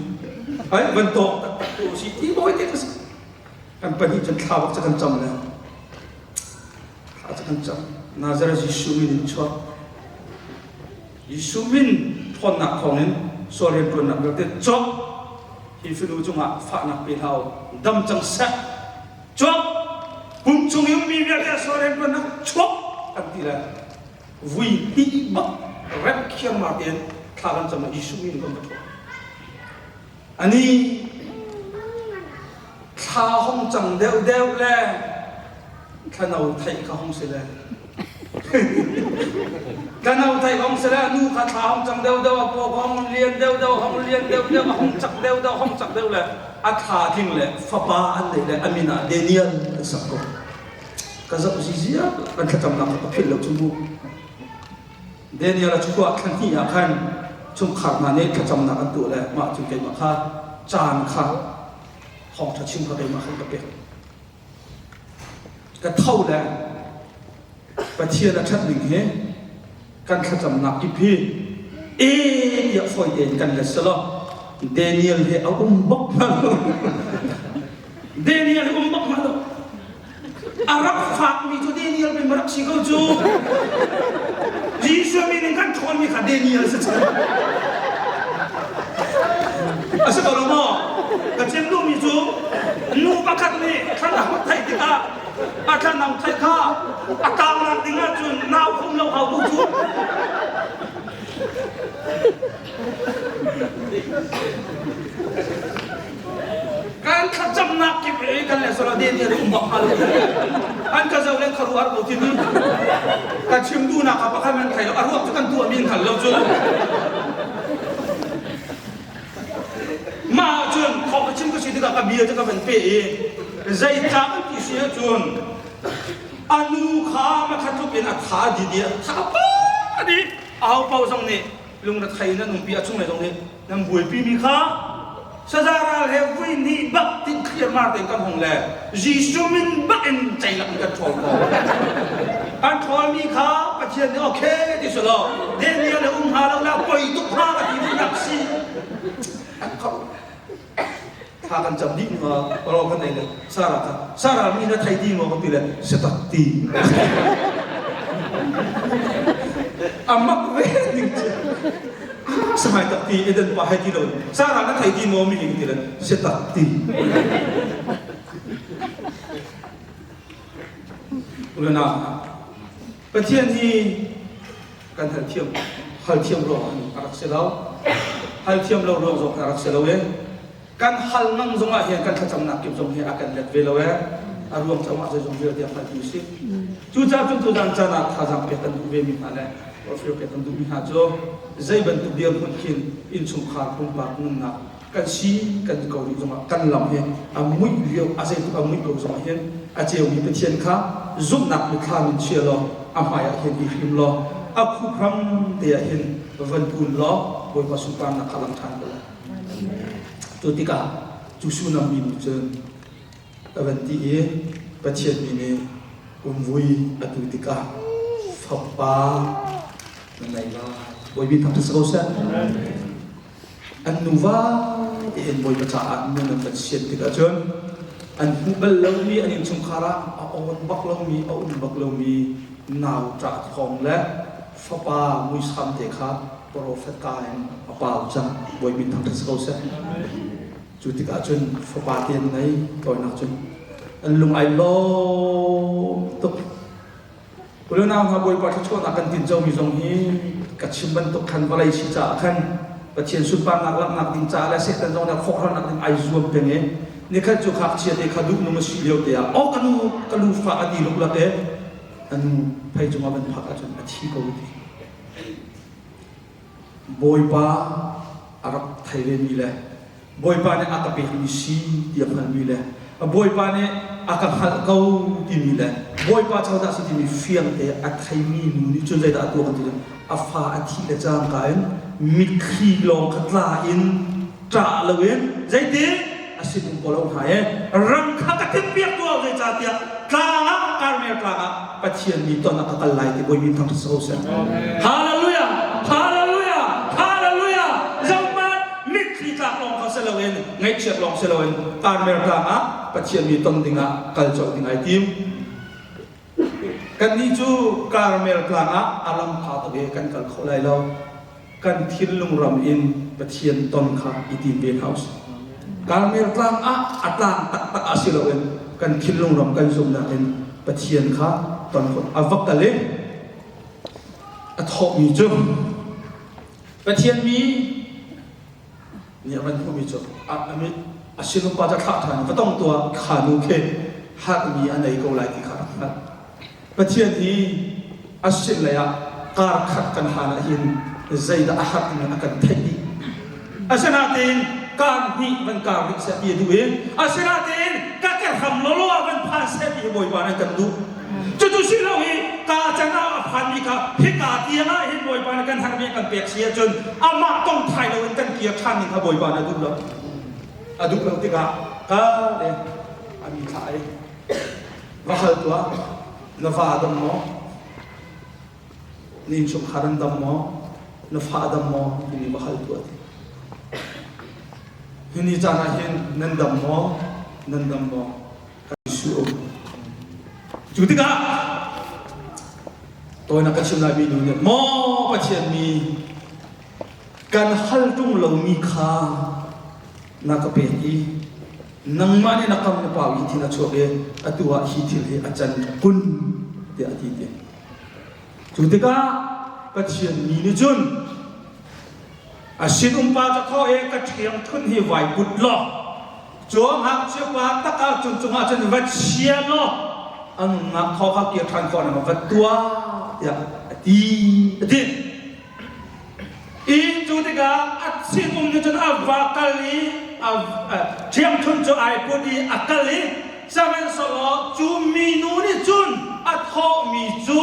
Ai van tawk taktak tu si ti bawi te ka si. Kan pahnih cun thla bak cu kan cam le. Thla cu kan cam. Nazareth Jesuh min in chuak. Jesuh min thawnnak thawngin sual riantuannak vialte cawk. Hi fanu cungah fahnak pe hlah u. Dam cang seh. Chuak! Pum chung i ummi vialte sual rianṭuannak chuak kan ti lai. Vui hnih bak rep khiangmar tein thla kan cam Jesuh min kan va ṭhawl. Ani thla hong cang deuh deuh le thlano theih kha hong si le Tlano thei hong si le nu kha thla hong cang deuh deuh a paw hong lian deuh deuh hong lian deuh deuh a hong cak deuh deuh hong cak deuh le a thla tling le fapa an neih le a min ah Daniel an sak ko. Ka zoh zizia kan thlacamnak kha ka philh lo cu mu. Daniel a chuah thla hnih ah khan chungkhar hna nih thlacamnak an tuah le mah cu keimah kha caan kha thawngṭha chim kha keimah khan ka pek. Ka tho le Pathian a ṭhat ning hi kan thlacamnak kip hi e tiah fawi tein kan let selaw Daniel hi a um bak hnga lo. Daniel hi um bak hnga lo. A rak fakmi cu Daniel mi rak si ko cu. Jesuh min in kan ṭhawnmi kha Daniel si cu. A si ko lo maw? Ka chim duhmi cu nu pakhat nih thlarau theih tikah a thlarau theih kha a tangnak ding ahcun nau khum lo hau bu cu. Kan thlacamnak kip i kan le solo de nih um bak hnga lo. An ka zoh le kharuah ko tin ka chim duhnak kha pakhat man thei lo a ruak cu kan tuah mi in hngal lo cu. Mah ahcun thawk ka chim ka si tikah ka bia cu ka van pe i zeicah kan ti si ahcun a nu kha makhat tluk in a tha di di a tha pa dih aho paoh zong nih lungrethei in an umpi a chunglei zong nih nan buaipi mi kha saza ral he vui nih bak tin clear mar tein kan hung le Jesuh min bak in ceilak in kan ṭhawl ko kan ṭhawl mi kha Pathian nih okay ti selaw Daniel le um hnga lo la poi tuk hnga ka ti duhnak si an kho thla kan cam dih ma ro kan nei le Sarah kha Sarah mi na thei ti maw ka ti le si tak ti. A mak ve ning cu. Samai tak ti Eden pa hai ti lo. Sarah na thei ti maw mi ning ti le si tak ti. Ulana Pathian hi kan hal thiam hal thiam ruang a rak si lo. Hal thiam lo ruang zong a rak si lo e. Kan hal ngang zong ah hin kan thlacamnak kip zong hi a kan let ve lo e. A ruang cu amah zeizong vialte a hngaltu si. Cucaah cun tuzan caan ah thazaang pek kan duh ve mi hna le forhfial pek kan duh mi hna cu zei bantuk dirhmun khin innchungkhar pumpak nunnak kan si kan ko rih zongah kan lam hi a muih lio a zeitluk a muih ko zongah hin a ceumi Pathian kha zumhnak mithlam in chia law a hmai ah hin i hrim law a khukhram te ah hin van kun law Bawipa sunparnak kha lang ṭhan ko lai. Cu tikah cu Sunam mi nih cun a van ti i Pathian mi nih kumvui a tu tikah fapa na nei lai. Bawipi thangṭhat si ko seh. An nuva tein Bawipa caah nun an van sian tikah cun an hmuh bal lomi an innchungkhar ah a awn bak lomi a um bak lomi nau ṭah thawng le fapa muisam te kha profet ka in a pau cang. Bawipi thangṭhat si ko seh. Cu tikah cun fapa te an ngei tawinak cun an lung ai lawm tuk. Unau hna Bawipa thluachuahnak kan tincomi zong hi ka chim bantuk khan vawlei si caah khan Pathian sunparnak langhnak ding caah le Satan zong nih khawkhralnak ding ai zuam peng i nikhat cu ngakchia te kha duhnung a si lio te ah oh ka nu ka lu fah a ti luklak i a nu phei cungah van phak ahcun a thi ko ti. Bawipa a rak thei vemi le Bawipa nih a ka pekmi si ti a hngalmi le Bawipa nih a ka hngalh ko timi le Bawipa cozah si timi fiangte a theimi nu nih cun zeidah a tuah kan ti a fa a thih le cangka in mitthli lawng kha tla in ṭah loin zeitin a sinum ko lo hna e ram kha ka timhpiak tuah zeicahtiah tlang ah Karmel tlang ah Pathian mi ton ah ka kal lai ti Bawipa thangṭhat si ko seh. Hallelujah! Hallelujah! Hallelujah! Zohhmanh mitthli tlak lawng kha si loin ngaihchiat lawng si loin Karmel tlang ah Pathian mi ton dingah kal colh ding ai tim. Kannih cu Karmel tlang ah a lam pha tuk i kan kal kho lai lo. Kan thinlung ram in Pathian ton kha i tim ve hna usih. Karmel tlang ah a tlang taktak ah si loin kan thinlung ram kan zumhnak in Pathian kha ton khawh a va kal i a thawhmi cu Pathian mi nih a van hmuhmi cu a sinum pa cu a thlah ṭhan va tong tuah kha nu khi harmi a nei ko lai ti kha a hngalh. Pathian hi a sin lei ah kar khat kan hlan ah hin zeidah a har timi a kan theih dih. Asinain kar hnih van kar rih seh ti a duh i asinain ka ke hram lawlaw ah van phan seh ti hi Bawipa nih kan duh. Cucu si lo hi ka can ah a phanmi kha hika tiang ah hin Bawipa nih kan herhmi a kan pek si ahcun amah tong thai loin kan kir ṭhan ning kha Bawipa nih a duh lo. A duh lo tikah ka le a mi thlah ai. Va hal tuah, na va a dam maw? Na innchungkhar an dam maw? Na fa a dam maw? Timi va hal tuah ti. Hi ni caan ah hin nan dam maw? Nan dam maw? Kan Jesuh um. Cu tikah tawinak ka chim laimi nu nih maw Pathian mi kan hal ṭung lomi kha na ka pek i nangmah nih na kam na pau i thil a chuak i atu ah hi thil hi a can kun tiah a ti ti. Cu tikah Pathian mi nih cun a sinum pa cu tho i ka ṭhiangṭhunh hi vai put law cu ngakchia pa tak ah cun cungah cun va chia law a nunnak thaw kha kir ṭhan khawh nak va tuah tiah a ti a ti. I cu tikah a sinum nih cun a va kal i a ṭhiangṭhunh cu ai put i a kal i sihmanhsehlaw cu minu nih cun a thawhmi cu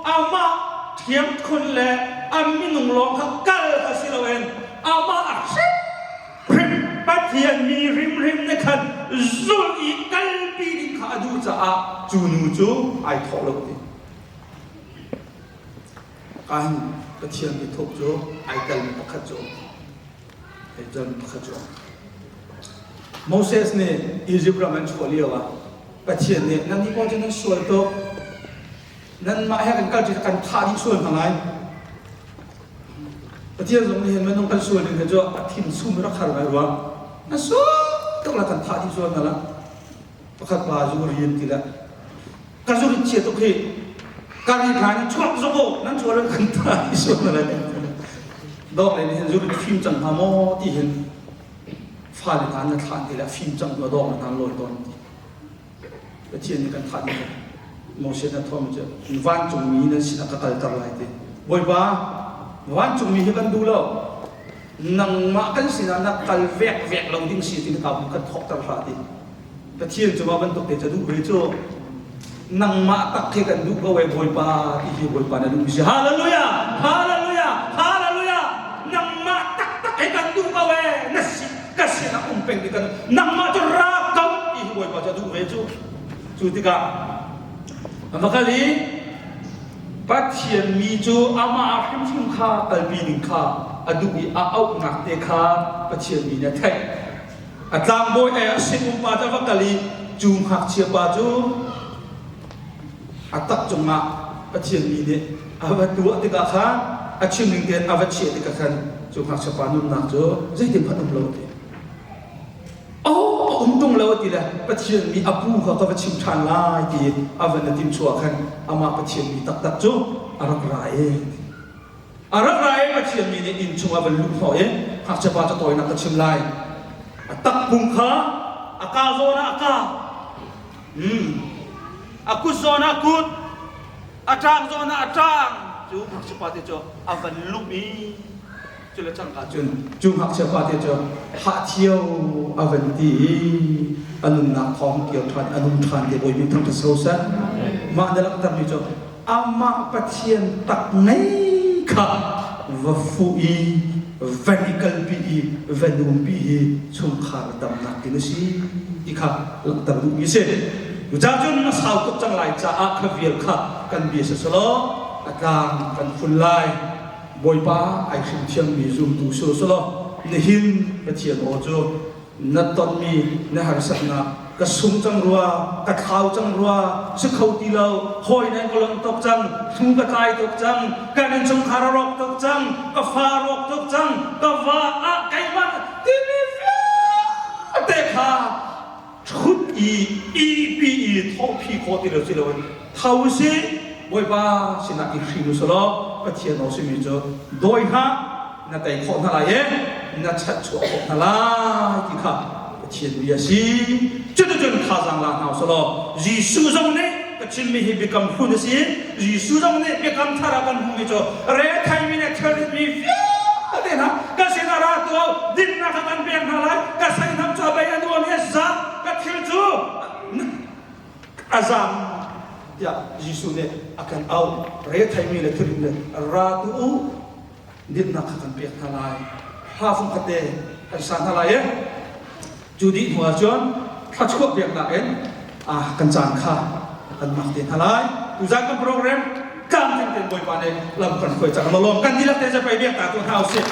amah ṭhiangṭhunh le a minung lawng kha kal kha si loin amah a hrimhrim Pathian mi hrimhrim nih khan zulh i kalpi ding kha a duh caah cu nu cu ai thawh lo ti. Kan Pathian biathuk cu ai telmi pakhat cu ai telmi pakhat cu Moses nih Egypt ram an chuah lio ah Pathian nih nan nih pawl cu nan sual tuk nanmah he kan kal ṭi kan thah dih sual hna lai. Pathian zong nih hin minung kan sual ning hi cu a thin sum rak har ngai rua. Na sual tuk la kan thah dih sual na la. Pakhat pa zu rian ti la. Ka zu rit chia tuk hi. Ka ri hlan in chuak zok u nan chuak lo kan thah dih sual na la. Dawk le nih hin zu rit fim cang hnga maw ti hin fale hna na thlah ti la fim cang hna dawk na hna lawi tawn ti. Pathian nih kan thah ding Moses na thawmi cu vancungmi nan sinah ka kalter lai ti. Bawipa, vancungmi hi kan duh lo. Nangmah kan sinah na kal vek vek lo ding si ti ka kan thawkter hlah ti. Pathian cu mah bantuk te ca duh ve cu nangmah tak khi kan duh ko e Bawipa ti hi Bawipa na duh si. Hallelujah! Hallelujah! Hallelujah! Nangmah taktak he kan duh ko e na si ka sinah um peng ti kan nangmah cu ra ko ti hi Bawipa cu a duh ve cu. Cu tikah a va kal i Pathian mi cu amah hrimhrim kha kalpi ding kha a duh i a auhnak te kha Pathian mi nih a theih. A tlangbawi ai a sinum pa cu a va kal i cu ngakchia pa cu a tak cungah Pathian mi nih a va tuah tikah khan a chim ning tein a va chiah tikah khan cu ngakchia pa nunnak cu zeitin hmanh um lo ti. Oh, a um tung lo ti le Pathian mi a pu kha ka va chim ṭhan lai ti a van a tim chuah khan amah Pathian mi taktak cu a rak ra i a rak ra i Pathian mi nih inn chungah van luh hnawh i ngakchia pa cu tawinak ka chim lai a takpung kha a ka zawn ah a ka a kut zawn ah a kut a ṭang zawn ah a ṭang cu ngakchia pa te cu a van lumh i Cu le cangka cun cu ngakchia pa te cu hahthio a van ti i a nunnak thawng kir ṭhan a nung ṭhan te Bawi min thangṭhat so seh. Mah na langhtermi cu amah Pathian tak ngei kha va fuh i van i kalpi i va numpi hi chungkhar damnak tin a si ti kha langhter duhmi a si. Cucaah cun a sau tuk cang lai caah kha vial kha kan bia siselaw a tlang kan phun lai. Bawipa ai hrim thiammi zumtu si selaw nihin Pathian aw cu na tonmi na harsatnak ka sung cang rua ka thlau cang rua si kho ti lo hawi nan ka lawng tuk cang hnu ka tlai tuk cang kan innchungkhar a rawk tuk cang ka fa a rawk tuk cang ka va ah keimah timi vialte kha ṭhut i ihpi i thawhpi khawh ti lo si loin tho usih Bawipa sinah i hrim u selaw Pathian aw simi cu dawi hlah na tei khawh hna lai i na chanhchuah khawh hna lai ti kha Pathian bia a si. Cuticun thazaang la hna u selaw Jesuh zong nih ka chimmi hi biakam hlun a si. Jesuh zong nih biakam thar ah kan hmuhmi cu retheimi le thilritmi vialte hna ka sinah ra tuah u, dinnak kha kan pek hna lai, ka seihnam cu a bei a nuam i a zam, ka thil cu a zam tiah Jesuh nih a kan auh. Retheimi le thilrit le ra tuah u, dinnak kha kan pek hna lai. Hla fungkhat te kan sa hna lai i Cu dih hnu ahcun thluachuah peknak in kan caan kha kan mak te hna lai. Tuzan kan program tlamtling tein Bawipa nih lam kan hruai cang. Lawm kan dihlak te zapei biak ta tu hna usih.